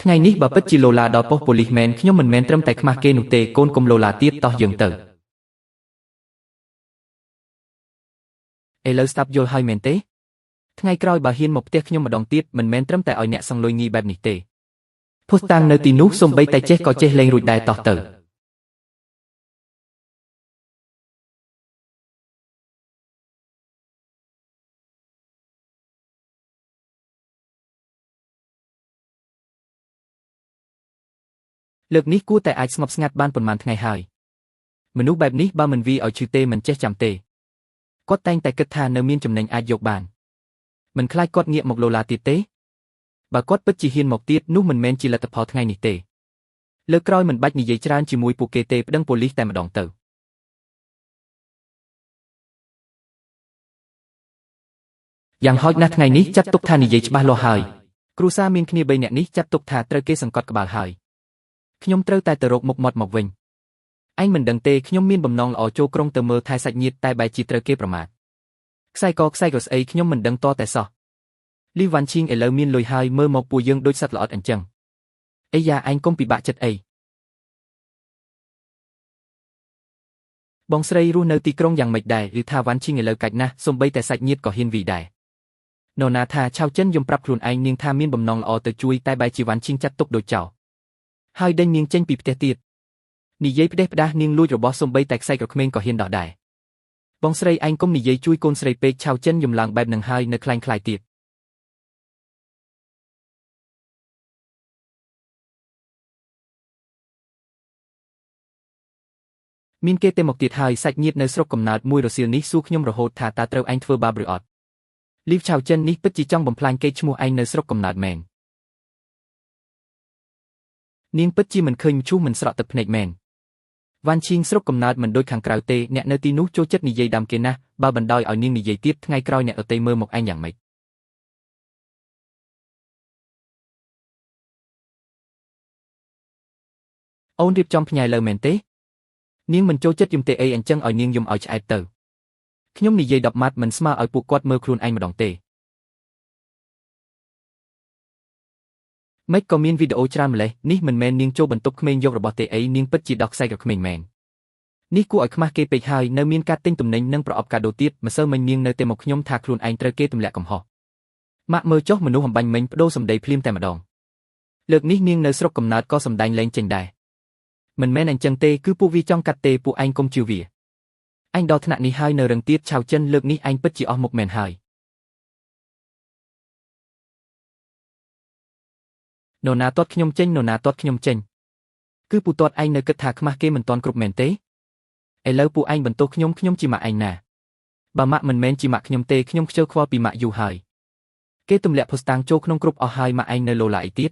ថ្ងៃនេះបើពិតជាឡូឡាដល់ប៉ុស្តិ៍ប៉ូលីសមែនខ្ញុំមិនមែនត្រឹមតែខ្មាស់គេនោះទេកូនកុំឡូឡាទៀតតោះយើងទៅឥឡូវស្ដាប់យល់ហើយមែនទេថ្ងៃក្រោយបើហ៊ានមកផ្ទះខ្ញុំម្ដងទៀតមិនមែនត្រឹមតែឲ្យអ្នកសងលុយងាយបែបនេះទេភស្តុតាងនៅទីនោះសូម្បីតែចេះក៏ចេះលេងរួចដែរតោះទៅលើកនេះគួរតែអាចស្ងប់ស្ងាត់បានប៉ុន្មានថ្ងៃហើយមនុស្សបែបនេះបើមិនវីឲ្យឈឺទេមិនចេះចាំទេគាត់តែងតែគិតថានៅមានចំណេញអាចយកបានមិនខ្លាចគាត់ងាកមកឡូឡាទៀតទេបើគាត់ពិតជាហ៊ានមកទៀតនោះមិនមែនជាលទ្ធផលថ្ងៃនេះទេលើកក្រោយមិនបាច់និយាយច្រើនជាមួយពួកគេទេប្តឹងប៉ូលីសតែម្ដងទៅយ៉ាងហោចណាស់ថ្ងៃនេះចាត់ទុកថានិយាយច្បាស់លាស់ហើយគ្រួសារមានគ្នា3នាក់នេះចាត់ទុកថាត្រូវគេសង្កត់ក្បាលហើយខ្ញុំត្រូវតែទៅរកមុខមាត់មកវិញឯងមិនដឹងទេខ្ញុំមានបំណងល្អចូលក្រុងទៅមើលថែសាច់ញាតិតែបែរជាត្រូវគេប្រមាថខ្សែកខ្សែក៏ស្អីខ្ញុំមិនដឹងតតែសោះលីវ៉ាន់ឈីងឥឡូវមានលុយហើយមើលមកពួកយើងដូចសត្វល្អិតអញ្ចឹងអីយ៉ាឯងកុំពិបាកចិត្តអីបងស្រីរស់នៅទីក្រុងយ៉ាងម៉េចដែរឬថាវ៉ាន់ឈីងឥឡូវកាច់ណាស់សូម្បីតែសាច់ញាតិក៏ហ៊ានវីដែរនរណាថាឆៅចិនយំប្រាប់ខ្លួនឯងនាងថាមានបំណងល្អទៅជួយតែបែរជាវ៉ាន់ឈីងចាត់ទុកដូចចោលហើយដេញនាងចេញពីផ្ទះទៀតនិយាយផ្ដេសផ្ដាស់នាងលួចរបស់សូម្បីតែខ្សែក្រក្មេងក៏ហ៊ានដោះដែរបងស្រីឯងកុំនិយាយជួយកូនស្រីពេកឆៅចិនយំឡើងបែបនឹងហើយនៅខ្លាំងខ្លាយទៀតមានគេទេមកទៀតហើយសាច់ញាតិនៅស្រុកកំណើតមួយរសៀលនេះសួរខ្ញុំរហូតថាតើត្រូវឯងធ្វើបាបឬអត់លីវឆៅចិននេះពិតជាចង់បំផ្លាញកេរ្តិ៍ឈ្មោះឯងនៅស្រុកកំណើតមែននាងពិតជាមិនឃើញមឈូសមិនស្រក់ទឹកភ្នែកមែនវ៉ាន់ឈីងស្រុកកំណើតមិនដូចខាងក្រៅទេអ្នកនៅទីនោះចូលចិត្តនិយាយដើមគេណាស់បើបណ្ដោយឲ្យនាងនិយាយទៀតថ្ងៃក្រោយអ្នកដទៃមើលមកឯងយ៉ាងម៉េចអូនរៀបចំផ្ញើលើមែនទេនាងមិនចូលចិត្តយំទេអីអញ្ចឹងឲ្យនាងយំឲ្យឆ្អែតទៅខ្ញុំនិយាយ10ម៉ាត់មិនស្មើឲ្យពួកគាត់មើលខ្លួនឯងម្ដងទេមិនក៏មានវីដេអូច្រើនម្លេះនេះមិនមែននាងចូលបន្ទប់ក្មេងយករបស់ទេអីនាងពិតជាដោះខ្សែក្រក្មេងមែននេះគួរឲ្យខ្មាស់គេពេកហើយនៅមានការទិញទំនិញនិងប្រអប់កាដូទៀតម្សិលមិញនាងនៅតែមកខ្ញុំថាខ្លួនឯងត្រូវគេទម្លាក់កំហុសម៉ាក់មើលចុះមនុស្សអំបញ្ញមិញបដូរសម្ដីភ្លាមតែម្ដងលើកនេះនាងនៅស្រុកកំណើតក៏សម្ដែងលែងចេញដែរមិនមែនអញ្ចឹងទេគឺពួកវាចង់កាត់ទេពួកឯងកុំជឿវាឯងដល់ថ្នាក់នេះហើយនៅរឹងទៀតឆៅចិនលើកនេះឯងពិតជាអស់មុខមែនហើយនរណាទាត់ខ្ញុំចេញនរណាទាត់ខ្ញុំចេញគឺពូទាត់ឯងនៅគិតថាខ្មាស់គេមិនទាន់គ្រប់មែនទេឥឡូវពួកឯងបន្ទោសខ្ញុំខ្ញុំជាម៉ាក់ឯងណាបើម៉ាក់មិនមែនជាម៉ាក់ខ្ញុំទេខ្ញុំខ្ជិលខ្វល់ពីម៉ាក់យូរហើយគេទម្លាក់ភស្តុតាងចូលក្នុងគ្រប់អស់ហើយម៉ាក់ឯងនៅឡូឡាអីទៀត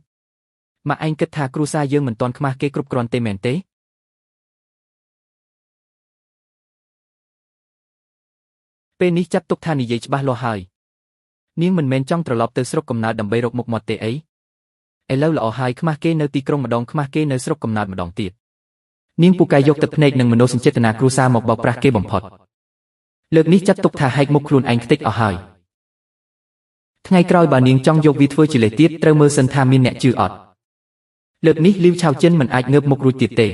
ម៉ាក់ឯងគិតថាគ្រួសារយើងមិនទាន់ខ្មាស់គេគ្រប់គ្រាន់ទេមែនទេពេលនេះចាត់ទុកថានិយាយច្បាស់លាស់ហើយនាងមិនមែនចង់ត្រឡប់ទៅស្រុកកំណើតដើម្បីរកមុខមាត់ទេអីឥឡូវល្អហើយខ្មាស់គេនៅទីក្រុងម្ដងខ្មាស់គេនៅស្រុកកំណើតម្ដងទៀតនាងពូកែយកទឹកភ្នែកនិងមនោសញ្ចេតនាគ្រួសារមកបោកប្រាស់គេបំផុតលើកនេះចាត់ទុកថាហែកមុខខ្លួនឯងខ្ទេចអស់ហើយថ្ងៃក្រោយបើនាងចង់យកវាធ្វើជាលេសទៀតត្រូវមើលសិនថាមានអ្នកជឿអត់លើកនេះលីវឆៅចិនមិនអាចងើបមុខរួចទៀតទេ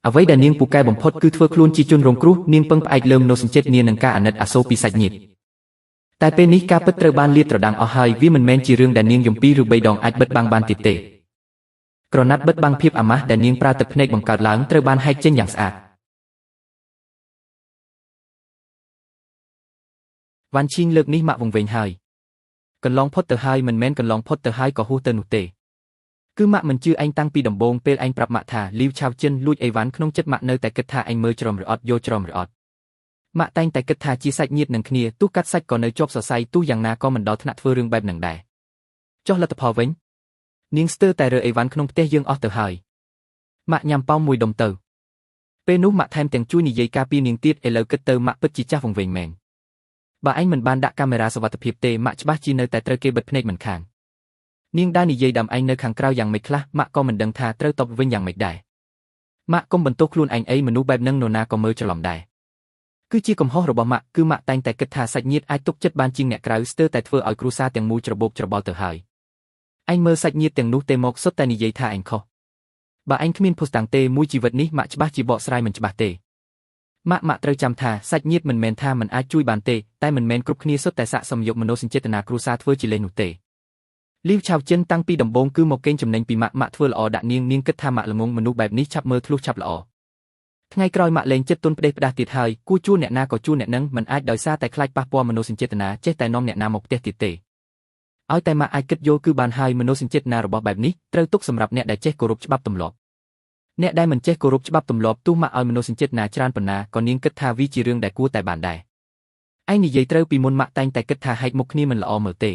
អ្វីដែលនាងពូកែបំផុតគឺធ្វើខ្លួនជាជនរងគ្រោះនាងពឹងផ្អែកលើមនោសញ្ចេតនានិងការអាណិតអាសូរពីសាច់ញាតិតែពេលនេះការពិតត្រូវបានលាតត្រដាងអស់ហើយវាមិនមែនជារឿងដែលនាងយំពីរឬបីដងអាចបិទបាំងបានទៀតទេក្រណាត់បិទបាំងភាពអាម៉ាស់ដែលនាងប្រើទឹកភ្នែកបង្កើតឡើងត្រូវបានហែកចេញយ៉ាងស្អាតវ៉ាន់ឈីងលើកនេះម៉ាក់វង្វេងហើយកន្លងផុតទៅហើយមិនមែនកន្លងផុតទៅហើយក៏ហួសទៅនោះទេ គឺម៉ាក់មិនជឿឯងតាំងពីដំបូងពេលឯងប្រាប់ម៉ាក់ថាលីវឆាវចិនលួចអីវ៉ាន់ក្នុងចិត្តម៉ាក់នៅតែគិតថាឯងមើលច្រំឬអត់យល់ច្រំឬអត់ម៉ាក់តែងតែគិតថាជាសាច់ញាតិនឹងគ្នាទោះកាត់សាច់ក៏នៅជាប់សរសៃទោះយ៉ាងណាក៏មិនដល់ថ្នាក់ធ្វើរឿងបែបនឹងដែរចុះលទ្ធផលវិញនាងស្ទើរតែរើអីវ៉ាន់ក្នុងផ្ទះយើងអស់ទៅហើយម៉ាក់ញ៉ាំប៉ោមមួយដុំទៅពេលនោះម៉ាក់ថែមទាំងជួយនិយាយការពារនាងទៀតឥឡូវគិតទៅម៉ាក់ពិតជាចាស់វង្វេងមែនបើឯងមិនបានដាក់កាមេរ៉ាសុវត្ថិភាពទេម៉ាក់ច្បាស់ជានៅតែត្រូវគេបិទភ្នែកមិនខាននាងដើរនិយាយដើមឯងនៅខាងក្រៅយ៉ាងម៉េចខ្លះម៉ាក់ក៏មិនដឹងថាត្រូវតបវិញយ៉ាងម៉េចដែរម៉ាក់កុំបន្ទោសខ្លួនឯងអីមនុស្សបែបនឹងនរណាក៏មើលច្រឡំដែរគឺជាកំហុសរបស់ម៉ាក់គឺម៉ាក់តែងតែគិតថាសាច់ញាតិអាចទុកចិត្តបានជាងអ្នកក្រៅស្ទើរតែធ្វើឲ្យគ្រួសារទាំងមូលច្របូកច្របល់ទៅហើយឯងមើលសាច់ញាតិទាំងនោះទេមកសុទ្ធតែនិយាយថាឯងខុសបើឯងគ្មានភស្តុតាងទេមួយជីវិតនេះម៉ាក់ច្បាស់ជាបកស្រាយមិនច្បាស់ទេម៉ាក់ត្រូវចាំថាសាច់ញាតិមិនមែនថាមិនអាចជួយបានទេតែមិនមែនគ្រប់គ្នាសុទ្ធតែស័ក្តិសមយកមនោសញ្ចេតនាគ្រួសារធ្វើជាលេសនោះទេលីវឆាវចិនតាំងពីដំបូងគឺមកកេងចំណេញពីម៉ាក់ធ្វើល្អដាក់នាងនាងគិតថាម៉ាក់ល្ងងមនុស្សបែបនេះឆាប់មើលធ្លុះឆាប់ល្អថ្ងៃក្រោយម៉ាក់លែងចិត្តទុនផ្ដេសផ្ដាស់ទៀតហើយគួរជួនអ្នកណាក៏ជួនអ្នកនឹងមិនអាចដោយសារតែខ្លាចប៉ះពាល់មនោសញ្ចេតនាចេះតែនាំអ្នកណាមកផ្ទះទៀតទេឲ្យតែម៉ាក់អាចគិតយល់គឺបានហើយមនោសញ្ចេតនារបស់បែបនេះត្រូវទុកសម្រាប់អ្នកដែលចេះគោរពច្បាប់ទម្លាប់អ្នកដែលមិនចេះគោរពច្បាប់ទម្លាប់ទោះម៉ាក់ឲ្យមនោសញ្ចេតនាច្រើនប៉ុណ្ណាក៏នាងគិតថាវាជារឿងដែលគួរតែបានដែរឯងនិយាយត្រូវពីមុនម៉ាក់តែងតែគិតថាហែកមុខគ្នាមិនល្អមើលទេ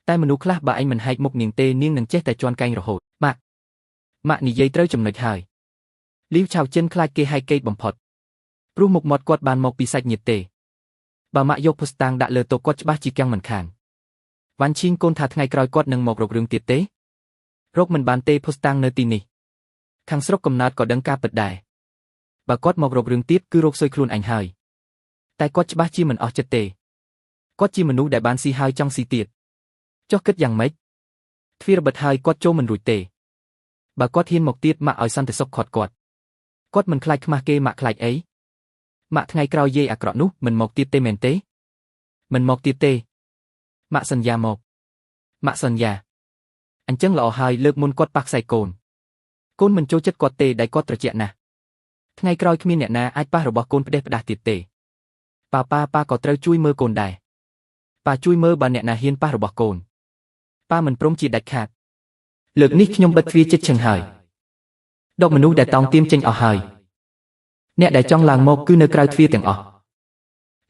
តែមនុស្សខ្លះបើឯងមិនហែកមុខនាងទេនាងនឹងចេះតែជន់កែងរហូតម៉ាក់និយាយត្រូវចំណុចហើយលីវឆាវចិនខ្លាចគេហែកកេតបំផុតព្រោះមុខមាត់គាត់បានមកពីសាច់ញាតិទេបើម៉ាក់យកភស្តុតាងដាក់លើតុគាត់ច្បាស់ជាកាំងមិនខានវ៉ាន់ឈីងកូនថាថ្ងៃក្រោយគាត់នឹងមករករឿងទៀតទេរកមិនបានទេភស្តុតាងនៅទីនេះខាងស្រុកកំណើតក៏ដឹងការពិតដែរបើគាត់មករករឿងទៀតគឺរកសុយខ្លួនឯងហើយតែគាត់ច្បាស់ជាមិនអស់ចិត្តទេគាត់ជាមនុស្សដែលបានស៊ីហើយចង់ស៊ីទៀតចុះគិតយ៉ាងម៉េចទ្វារបិទហើយគាត់ចូលមិនរួចទេបើគាត់ហ៊ានមកទៀតម៉ាក់ឲ្យសន្តិសុខខាត់គាត់គាត់មិនខ្លាចខ្មាស់គេម៉ាក់ខ្លាចអីម៉ាក់ថ្ងៃក្រោយយាយអាក្រក់នោះមិនមកទៀតទេមែនទេមិនមកទៀតទេម៉ាក់សន្យាមកម៉ាក់សន្យាអញ្ចឹងល្អហើយលើកមុនគាត់ប៉ះខ្សែកូនកូនមិនចូលចិត្តគាត់ទេដែលគាត់ត្រជាក់ណាស់ថ្ងៃក្រោយគ្មានអ្នកណាអាចប៉ះរបស់កូនផ្ដេសផ្ដាស់ទៀតទេប៉ាប៉ាក៏ត្រូវជួយមើលកូនដែរប៉ាជួយមើលបើអ្នកណាហ៊ានប៉ះរបស់កូនប៉ាមិនព្រមជាដាច់ខាតលើកនេះខ្ញុំបិទទ្វារចិត្តឈឹងហើយដកមនុស្សដែលតោងទៀមចេញអស់ហើយអ្នកដែលចង់ឡើងមកគឺនៅក្រៅទ្វារទាំងអស់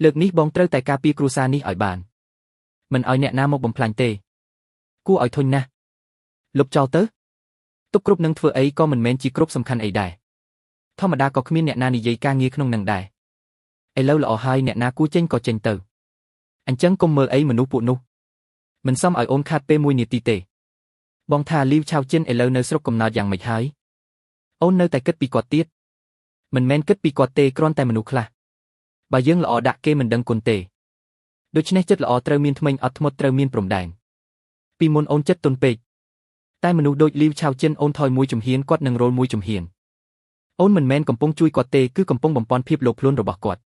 លើកនេះបងត្រូវតែការពារគ្រួសារនេះឲ្យបានមិនឲ្យអ្នកណាមកបំផ្លាញទេគួរឲ្យធុញណាស់លុបចោលទៅទុកគ្រប់នឹងធ្វើអីក៏មិនមែនជាគ្រប់សំខាន់អីដែរធម្មតាក៏គ្មានអ្នកណានិយាយការងារក្នុងនឹងដែរឥឡូវល្អហើយអ្នកណាគួរចេញក៏ចេញទៅអញ្ចឹងកុំមើលអីមនុស្សពួកនោះមិនសមឲ្យអូនខាត់ពេលមួយនាទីទេបងថាលីវឆាវចិនឥឡូវនៅស្រុកកំណើតយ៉ាងម៉េចហើយអូននៅតែគិតពីគាត់ទៀតមិនមែនគិតពីគាត់ទេគ្រាន់តែមនុស្សខ្លះបើយើងល្អដាក់គេមិនដឹងគុណទេដូច្នេះចិត្តល្អត្រូវមានធ្មេញអត់ធ្មត់ត្រូវមានព្រំដែនពីមុនអូនចិត្តទន់ពេកតែមនុស្សដូចលីវឆាវចិនអូនថយមួយជំហានគាត់នឹងរលមួយជំហានអូនមិនមែនកំពុងជួយគាត់ទេគឺកំពុងបំពន់ភាពលោភលន់របស់គាត់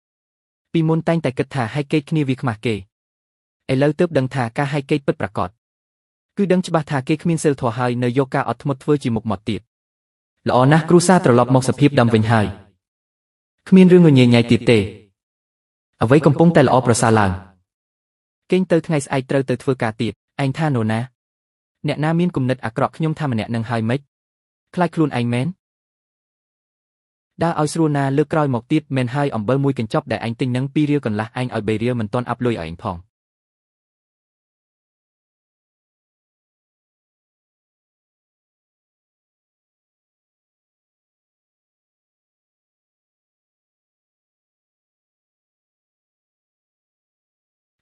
ពីមុនតែងតែគិតថាហែកកេតគ្នាវាខ្មាស់គេឥឡូវទើបដឹងថាការហែកកេតពិតប្រាកដគឺដឹងច្បាស់ថាគេគ្មានសិលធម៌ហើយនៅយកការអត់ធ្មត់ធ្វើជាមុខមាត់ទៀតល្អណាស់គ្រួសារត្រឡប់មកសភាពដើមវិញហើយគ្មានរឿងញញញ៉ៃទៀតទេអ្វីកំពុងតែល្អប្រសើរឡើងគេងទៅថ្ងៃស្អែកត្រូវទៅធ្វើការទៀតឯងថានរណាអ្នកណាមានគំនិតអាក្រក់ខ្ញុំថាម្នាក់នឹងហើយម៉េចខ្លាចខ្លួនឯងមែនដើរឲ្យស្រួលណាលើកក្រោយមកទៀតមែនហើយអំបិលមួយកញ្ចប់ដែលឯងទិញនឹង2រៀលកន្លះឯងឲ្យ3រៀលមិនទាន់អាប់លុយឲ្យឯងផង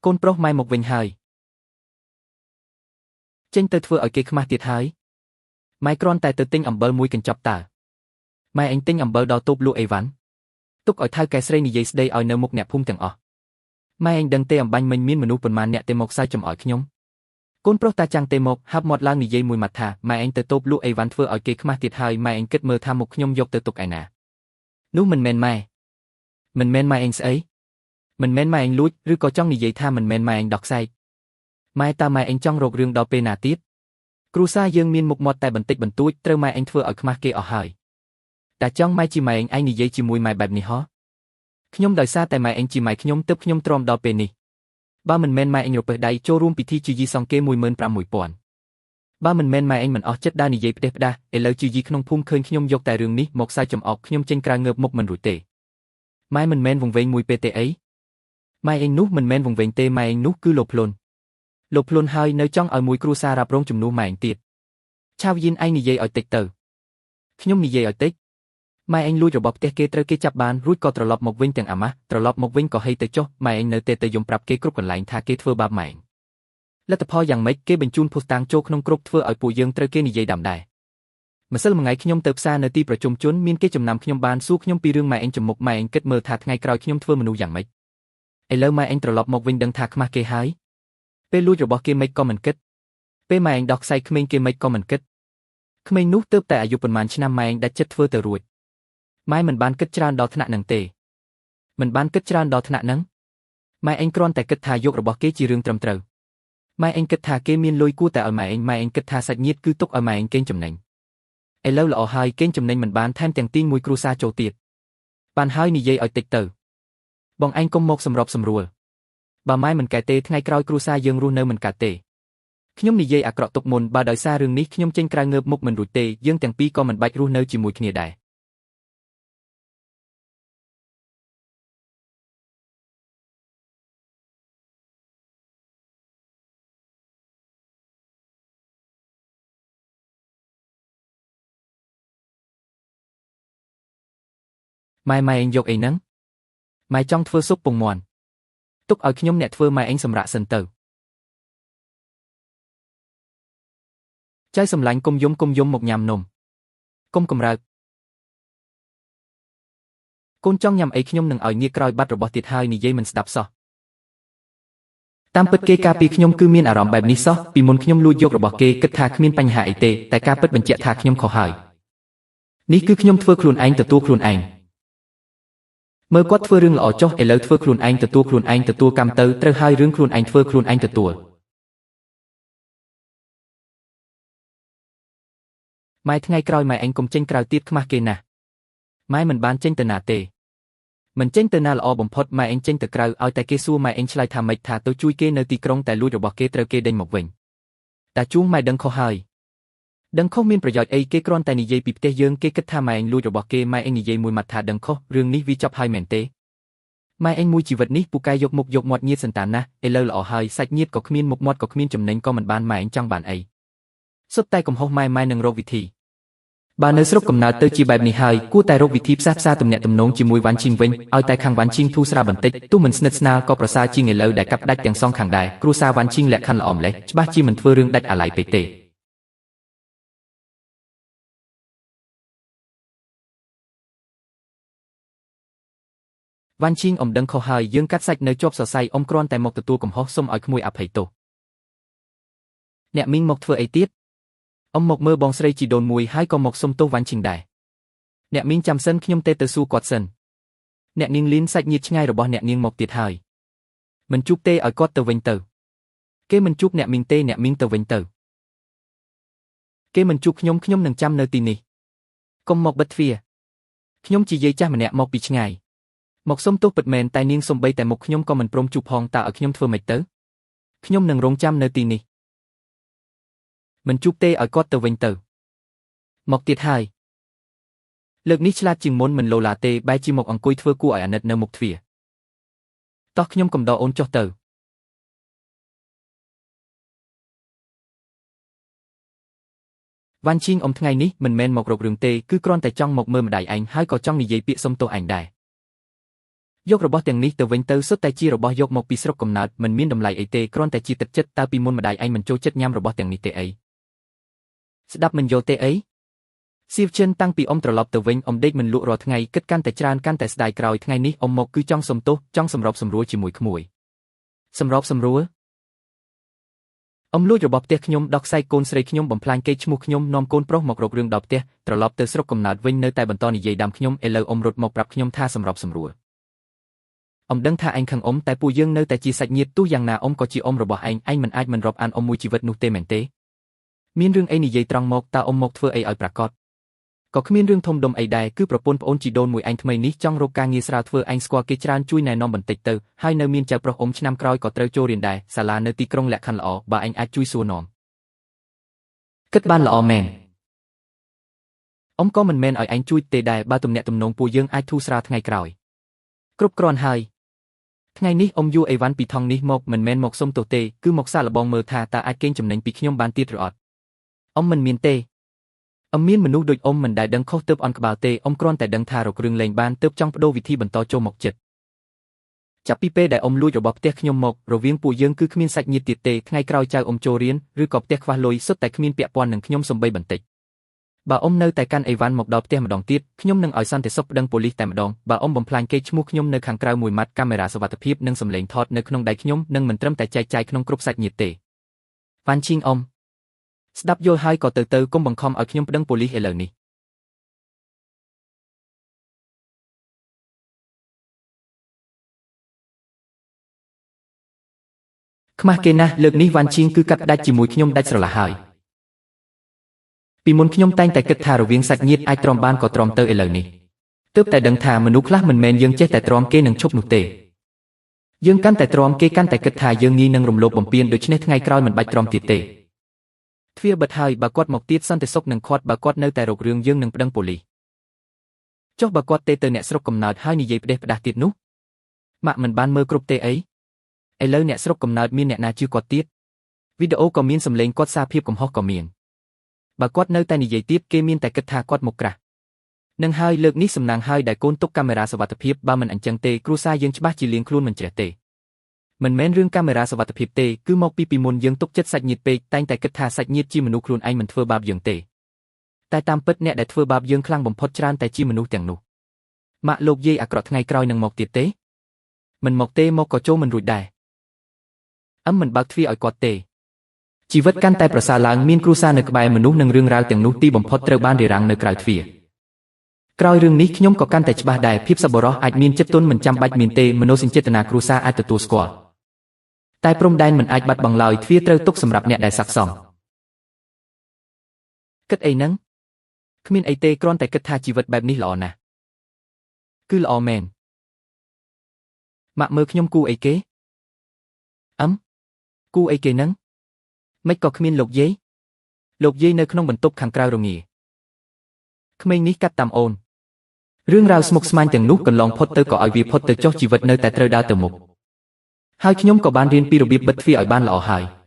កូនប្រុសម៉ែមកវិញហើយចេញទៅធ្វើឲ្យគេខ្មាស់ទៀតហើយម៉ែគ្រាន់តែទៅទិញអំបិលមួយកញ្ចប់តើម៉ែឯងទិញអំបិលដល់តូបលក់អីវ៉ាន់ទុកឲ្យថៅកែស្រីនិយាយស្ដីឲ្យនៅមុខអ្នកភូមិទាំងអស់ម៉ែឯងដឹងទេអំបាញ់មិញមានមនុស្សប៉ុន្មានអ្នកទេមកសើចចំអោយខ្ញុំកូនប្រុសតាចាំងទេមកហាប់មាត់ឡើងនិយាយមួយម៉ាត់ថាម៉ែឯងទៅតូបលក់អីវ៉ាន់ធ្វើឲ្យគេខ្មាស់ទៀតហើយម៉ែឯងគិតមើលថាមុខខ្ញុំយកទៅទុកឯណានោះមិនមែនម៉ែមិនមែនម៉ែឯងស្អីមិនមែនម៉ែឯងលួចឬក៏ចង់និយាយថាមិនមែនម៉ែឯងដោះខ្សែម៉ែតើម៉ែឯងចង់រករឿងដល់ពេលណាទៀតគ្រួសារយើងមានមុខមាត់តែបន្តិចបន្តួចត្រូវម៉ែឯងធ្វើឲ្យខ្មាស់គេអស់ហើយតែចង់ម៉ែជាម៉ែឯងនិយាយជាមួយម៉ែបែបនេះហ៎ខ្ញុំដោយសារតែម៉ែឯងជាម៉ែខ្ញុំទើបខ្ញុំទ្រាំដល់ពេលនេះបើមិនមែនម៉ែឯងរពឹសដៃចូលរួមពិធីជាយីសង្គេ15000 បើមិនមែនម៉ែឯងមិនអស់ចិត្តដើរនិយាយផ្ដេសផ្ដាសឥឡូវជាយីក្នុងភូមិឃើញខ្ញុំយកតែរឿងនេះមកសើចចំអកខ្ញុំចេញក្រៅងើបមុខមិនរួចទេម៉ែមិនមែនវង្វេងមួយពេលទេអីម៉ែឯងនោះមិនមែនវង្វេងទេម៉ែឯងនោះគឺលោភលន់លោភលន់ហើយនៅចង់ឲ្យមួយគ្រួសាររ៉ាប់រងជំនួសម៉ែឯងទៀតឆាវយិនឯងនិយាយឲ្យតិចទៅខ្ញុំនិយាយឲ្យតិចម៉ែឯងលួចរបស់ផ្ទះគេត្រូវគេចាប់បានរួចក៏ត្រឡប់មកវិញទាំងអាម៉ាស់ត្រឡប់មកវិញក៏ហីទៅចុះម៉ែឯងនៅតែទៅយំប្រាប់គេគ្រប់កន្លែងថាគេធ្វើបាបម៉ែឯងលទ្ធផលយ៉ាងម៉េចគេបញ្ជូនភស្តុតាងចូលក្នុងគ្រប់ធ្វើឲ្យពួកយើងត្រូវគេនិយាយដាំដែរម្សិលមួយថ្ងៃខ្ញុំទៅផ្សារនៅទីប្រជុំជនមានគេចំណាំខ្ញុំបានសួរខ្ញុំពីរឿងម៉ែឯងចំមុខម៉ែឯងគិតមើលថាថ្ងៃក្រោយខ្ញុំធ្វើមនុស្សយ៉ាងម៉េចឥឡូវម៉ែឯងត្រឡប់មកវិញដឹងថាខ្មាស់គេហើយពេលលួចរបស់គេមិនក៏មិនគិតពេលម៉ែឯងដោះខ្សែក្មេងគេមិនក៏មិនគិតក្មេងនោះទើបតែអាយុប៉ុន្មានឆ្នាំម៉ែឯងដាច់ចិត្តធ្វើទៅរួចម៉ែមិនបានគិតច្រើនដល់ថ្នាក់នឹងទេមិនបានគិតច្រើនដល់ថ្នាក់នឹងម៉ែឯងគ្រាន់តែគិតថាយករបស់គេជារឿងត្រឹមត្រូវម៉ែឯងគិតថាគេមានលុយគួរតែឲ្យម៉ែឯងម៉ែឯងគិតថាសាច់ញាតិគឺទុកឲ្យម៉ែឯងកេងចំណេញឥឡូវល្អហើយកេងចំណេញមិនបានថែមទាំងទាញមួយគ្រួសារចូលទៀតបានហើយនិយាយឲ្យតិចទៅបងឯងកុំមកសម្របសម្រួលបើម៉ែមិនកែទេថ្ងៃក្រោយគ្រួសារយើងរស់នៅមិនកើតទេខ្ញុំនិយាយអាក្រក់ទុកមុនបើដោយសាររឿងនេះខ្ញុំចេញក្រៅងើបមុខមិនរួចទេយើងទាំងពីរក៏មិនបាច់រស់នៅជាមួយគ្នាដែរម៉ែម៉ែឯងយកអីហ្នឹងម៉ែចង់ធ្វើស៊ុបពងមាន់ទុកឲ្យខ្ញុំអ្នកធ្វើម៉ែឯងសម្រាកសិនទៅចៅសម្លាញ់គុំយំគុំយំមកញ៉ាំនំគុំកម្រើកកូនចង់ញ៉ាំអីខ្ញុំនឹងឲ្យងាកក្រោយបាត់របស់ទៀតហើយនិយាយមិនស្ដាប់សោះតាមពិតគេកាលពីខ្ញុំគឺមានអារម្មណ៍បែបនេះសោះពីមុនខ្ញុំលួចយករបស់គេគិតថាគ្មានបញ្ហាអីទេតែការពិតបញ្ជាក់ថាខ្ញុំខុសហើយនេះគឺខ្ញុំធ្វើខ្លួនឯងទទួលខ្លួនឯងមើលគាត់ធ្វើរឿងល្អចុះឥឡូវធ្វើខ្លួនឯងទទួលខ្លួនឯងទទួលកម្មទៅត្រូវហើយរឿងខ្លួនឯងធ្វើខ្លួនឯងទទួលម៉ែថ្ងៃក្រោយម៉ែឯងកុំចេញក្រៅទៀតខ្មាស់គេណាស់ម៉ែមិនបានចេញទៅណាទេមិនចេញទៅណាល្អបំផុតម៉ែឯងចេញទៅក្រៅឲ្យតែគេសួរម៉ែឯងឆ្លើយថាម៉េចថាទៅជួយគេនៅទីក្រុងតែលួចរបស់គេត្រូវគេដេញមកវិញតាជួងម៉ែដឹងខុសហើយដឹងខុសមានប្រយោជន៍អីគេគ្រាន់តែនិយាយពីផ្ទះយើងគេគិតថាម៉ែឯងលួចរបស់គេម៉ែឯងនិយាយមួយម៉ាត់ថាដឹងខុសរឿងនេះវាចប់ហើយមែនទេម៉ែឯងមួយជីវិតនេះពូកែយកមុខយកមាត់ញាតសន្តានណាស់ឥឡូវល្អហើយសាច់ញាតិក៏គ្មានមុខមាត់ក៏គ្មានចំណេញក៏មិនបានម៉ែឯងចង់បានអីសុទ្ធតែកំហុសម៉ែម៉ែនឹងរកវិធីបើនៅស្រុកកំណើតទៅជាបែបនេះហើយគួរតែរកវិធីផ្សះផ្សាទំនាក់ទំនងជាមួយវ៉ាន់ឈីងវិញឲ្យតែខាងវ៉ាន់ឈីងធូរស្រាលបន្តិចទោះមិនស្និទ្ធស្នាលក៏ប្រសើរជាងឥឡូវដែលកាប់ដាច់ទាំងសងខាងដែរគ្រួសារវ៉ាន់ឈីងលក្ខខណ្ឌល្អម្ល៉េះច្បាស់ជាមិនធ្វើរឿងដាច់អាល័យពេកទេវ៉ាន់ឈីងអ៊ំដឹងខុសហើយយើងកាត់សាច់នៅជាប់សរសៃអ៊ំគ្រាន់តែមកទទួលកំហុសសុំឲ្យក្មួយអភ័យទោសអ្នកមីងមកធ្វើអីទៀតអ៊ំមកមើលបងស្រីជីដូនមួយហើយក៏មកសុំទោសវ៉ាន់ឈីងដែរអ្នកមីងចាំសិនខ្ញុំទេទៅសួរគាត់សិនអ្នកនាងលីនសាច់ញាតិឆ្ងាយរបស់អ្នកនាងមកទៀតហើយមិនជួបទេឲ្យគាត់ទៅវិញទៅគេមិនជួបអ្នកមីងទេអ្នកមីងទៅវិញទៅគេមិនជួបខ្ញុំខ្ញុំនឹងចាំនៅទីនេះកុំមកបិទទ្វារខ្ញុំជាយាយចាស់ម្នាក់មកពីឆ្ងាយមកសុំទោសពិតមែនតែនាងសំបីតែមុខខ្ញុំក៏មិនព្រមជួបផងតើឲ្យខ្ញុំធ្វើម៉េចទៅខ្ញុំនឹងរងចាំនៅទីនេះមិនជួបទេឲ្យគាត់ទៅវិញទៅមកទៀតហើយលើកនេះឆ្លាតជាងមុនមិនឡូឡាទេបែរជាមកអង្គុយធ្វើគួរឲ្យអាណិតនៅមុខទ្វារតោះខ្ញុំកំដរអូនចុះទៅវ៉ាន់ឈីងអ៊ំថ្ងៃនេះមិនមែនមករករឿងទេគឺគ្រាន់តែចង់មកមើលម្ដាយឯងហើយក៏ចង់និយាយពាក្យសុំទោសឯងដែរយករបស់ទាំងនេះទៅវិញទៅសុទ្ធតែជារបស់យកមកពីស្រុកកំណើតមិនមានតម្លៃអីទេគ្រាន់តែជាទឹកចិត្តតើពីមុនម្ដាយឯងមិនចូលចិត្តញ៉ាំរបស់ទាំងនេះទេអីស្ដាប់មិនយល់ទេអីសៀវជិនតាំងពីអ៊ំត្រឡប់ទៅវិញអ៊ំដេកមិនលក់រាល់ថ្ងៃគិតកាន់តែច្រើនកាន់តែស្ដាយក្រោយថ្ងៃនេះអ៊ំមកគឺចង់សុំទោសចង់សម្របសម្រួលជាមួយក្មួយសម្របសម្រួលអ៊ំលួចរបស់ផ្ទះខ្ញុំដោះខ្សែកូនស្រីខ្ញុំបំផ្លាញកេរ្តិ៍ឈ្មោះខ្ញុំនាំកូនប្រុសមករករឿងដល់ផ្ទះត្រឡប់ទៅស្រុកកំណើតវិញនៅតែបន្តនិយាយដាំខ្ញុំឥឡូវអ៊ំរត់មកប្រាប់ខ្ញុំថាសម្របសម្រួលអ៊ំដឹងថាឯងខឹងអ៊ំតែពួកយើងនៅតែជាសាច់ញាតិទោះយ៉ាងណាអ៊ំក៏ជាអ៊ំរបស់ឯងឯងមិនអាចមិនរាប់អានអ៊ំមួយជីវិតនោះទេមែនទេមានរឿងអីនិយាយត្រង់មកតើអ៊ំមកធ្វើអីឲ្យប្រាកដក៏គ្មានរឿងធំដុំអីដែរគឺប្រពន្ធប្អូនជីដូនមួយឯងថ្មីនេះចង់រកការងារស្រាលធ្វើឯងស្គាល់គេច្រើនជួយណែនាំបន្តិចទៅហើយនៅមានចៅប្រុសអ៊ំឆ្នាំក្រោយក៏ត្រូវចូលរៀនដែរសាលានៅទីក្រុងលក្ខខណ្ឌល្អបើឯងអាចជួយសួរនាំ គិតបានល្អមែនអ៊ំក៏មិនមែនឲ្យឯងជួយទេដែរបើទំនាក់ទំនងពួកយើងអាចធូរស្រាលថ្ងៃក្រោយគ្រប់គ្រាន់ហើយថ្ងៃនេះអ៊ំយួរអីវ៉ាន់ពីថងនេះមកមិនមែនមកសុំទោសទេគឺមកសាកល្បងមើលថាតើអាចកេងចំណេញពីខ្ញុំបានទៀតឬអត់អ៊ំមិនមានទេអ៊ំមានមនុស្សដូចអ៊ំមិនដែលដឹងខុសទើបអន់ក្បាលទេអ៊ំគ្រាន់តែដឹងថារករឿងលេងបានទើបចង់ប្ដូរវិធីបន្តចូលមកចិត្តចាប់ពីពេលដែលអ៊ំលួចរបស់ផ្ទះខ្ញុំមករវាងពួកយើងគឺគ្មានសាច់ញាតិទៀតទេថ្ងៃក្រោយចៅអ៊ំចូលរៀនឬក៏ផ្ទះខ្វះលុយសុទ្ធតែគ្មានពាក់ព័ន្ធនឹងខ្ញុំសំបីបន្តិចបើអ៊ំនៅតែកាន់អីវ៉ាន់មកដល់ផ្ទះម្ដងទៀតខ្ញុំនឹងឲ្យសន្តិសុខប្តឹងប៉ូលីសតែម្ដងបើអ៊ំបំផ្លាញកេរ្តិ៍ឈ្មោះខ្ញុំនៅខាងក្រៅមួយម៉ាត់កាមេរ៉ាសុវត្ថិភាពនិងសំឡេងថតនៅក្នុងដៃខ្ញុំនឹងមិនត្រឹមតែចែកចាយក្នុងគ្រប់សាច់ញាតិទេវ៉ាន់ឈីងអ៊ំស្ដាប់យល់ហើយក៏ទៅកុំបង្ខំឲ្យខ្ញុំប្តឹងប៉ូលីសឥឡូវនេះខ្មាស់គេណាស់លើកនេះវ៉ាន់ឈីងគឺកាត់ផ្ដាច់ជាមួយខ្ញុំដាច់ស្រឡះហើយពីមុនខ្ញុំតែងតែគិតថារវាងសាច់ញាតិអាចទ្រាំបានក៏ទ្រាំទៅឥឡូវនេះទើបតែដឹងថាមនុស្សខ្លះមិនមែនយើងចេះតែទ្រាំគេនឹងឈប់នោះទេយើងកាន់តែទ្រាំគេកាន់តែគិតថាយើងងាយនឹងរំលោភបំពានដូច្នេះថ្ងៃក្រោយមិនបាច់ទ្រាំទៀតទេទ្វារបិទហើយបើគាត់មកទៀតសន្តិសុខនឹងខាត់បើគាត់នៅតែរករឿងយើងនឹងប្តឹងប៉ូលីសចុះបើគាត់ទេទៅអ្នកស្រុកកំណើតហើយនិយាយផ្ដេសផ្ដាស់ទៀតនោះម៉ាក់មិនបានមើលគ្រប់ទេអីឥឡូវអ្នកស្រុកកំណើតមានអ្នកណាជឿគាត់ទៀតវីដេអូក៏មានសំឡេងគាត់សារភាពកំហុសក៏មានបើគាត់នៅតែនិយាយទៀតគេមានតែគិតថាគាត់មកក្រាស់នឹងហើយលើកនេះសំណាងហើយដែលកូនទុកកាមេរ៉ាសុវត្ថិភាពបើមិនអញ្ចឹងទេគ្រួសារយើងច្បាស់ជាលាងខ្លួនមិនជ្រះទេមិនមែនរឿងកាមេរ៉ាសុវត្ថិភាពទេគឺមកពីមុនយើងទុកចិត្តសាច់ញាតិពេកតែងតែគិតថាសាច់ញាតិជាមនុស្សខ្លួនឯងមិនធ្វើបាបយើងទេតែតាមពិតអ្នកដែលធ្វើបាបយើងខ្លាំងបំផុតច្រើនតែជាមនុស្សទាំងនោះម៉ាក់លោកយាយអាក្រក់ថ្ងៃក្រោយនឹងមកទៀតទេមិនមកទេមកក៏ចូលមិនរួចដែរអឹមមិនបើកទ្វារឲ្យគាត់ទេជីវិតកាន់តែប្រសើរឡើងមានគ្រួសារនៅក្បែរមនុស្សនិងរឿងរ៉ាវទាំងនោះទីបំផុតត្រូវបានរារាំងនៅក្រៅទ្វារក្រោយរឿងនេះខ្ញុំក៏កាន់តែច្បាស់ដែរភាពសប្បុរសអាចមានចិត្តទន់មិនចាំបាច់មានទេមនោសញ្ចេតនាគ្រួសារអាចទទួលស្គាល់តែព្រំដែនមិនអាចបាត់បង់ឡើយទ្វារត្រូវទុកសម្រាប់អ្នកដែលស័ក្តិសមគិតអីហ្នឹងគ្មានអីទេគ្រាន់តែគិតថាជីវិតបែបនេះល្អណាស់គឺល្អមែនម៉ាក់មើលខ្ញុំគូអីគេអឹមគូអីគេហ្នឹងមិនក៏គ្មានលោកយាយលោកយាយនៅក្នុងបន្ទប់ខាងក្រៅរងាក្មេងនេះកាត់តាមអូនរឿងរ៉ាវស្មុគស្មាញទាំងនោះកន្លងផុតទៅក៏ឲ្យវាផុតទៅចុះជីវិតនៅតែត្រូវដើរទៅមុខហើយខ្ញុំក៏បានរៀនពីរបៀបបិទទ្វារឲ្យបានល្អហើយ។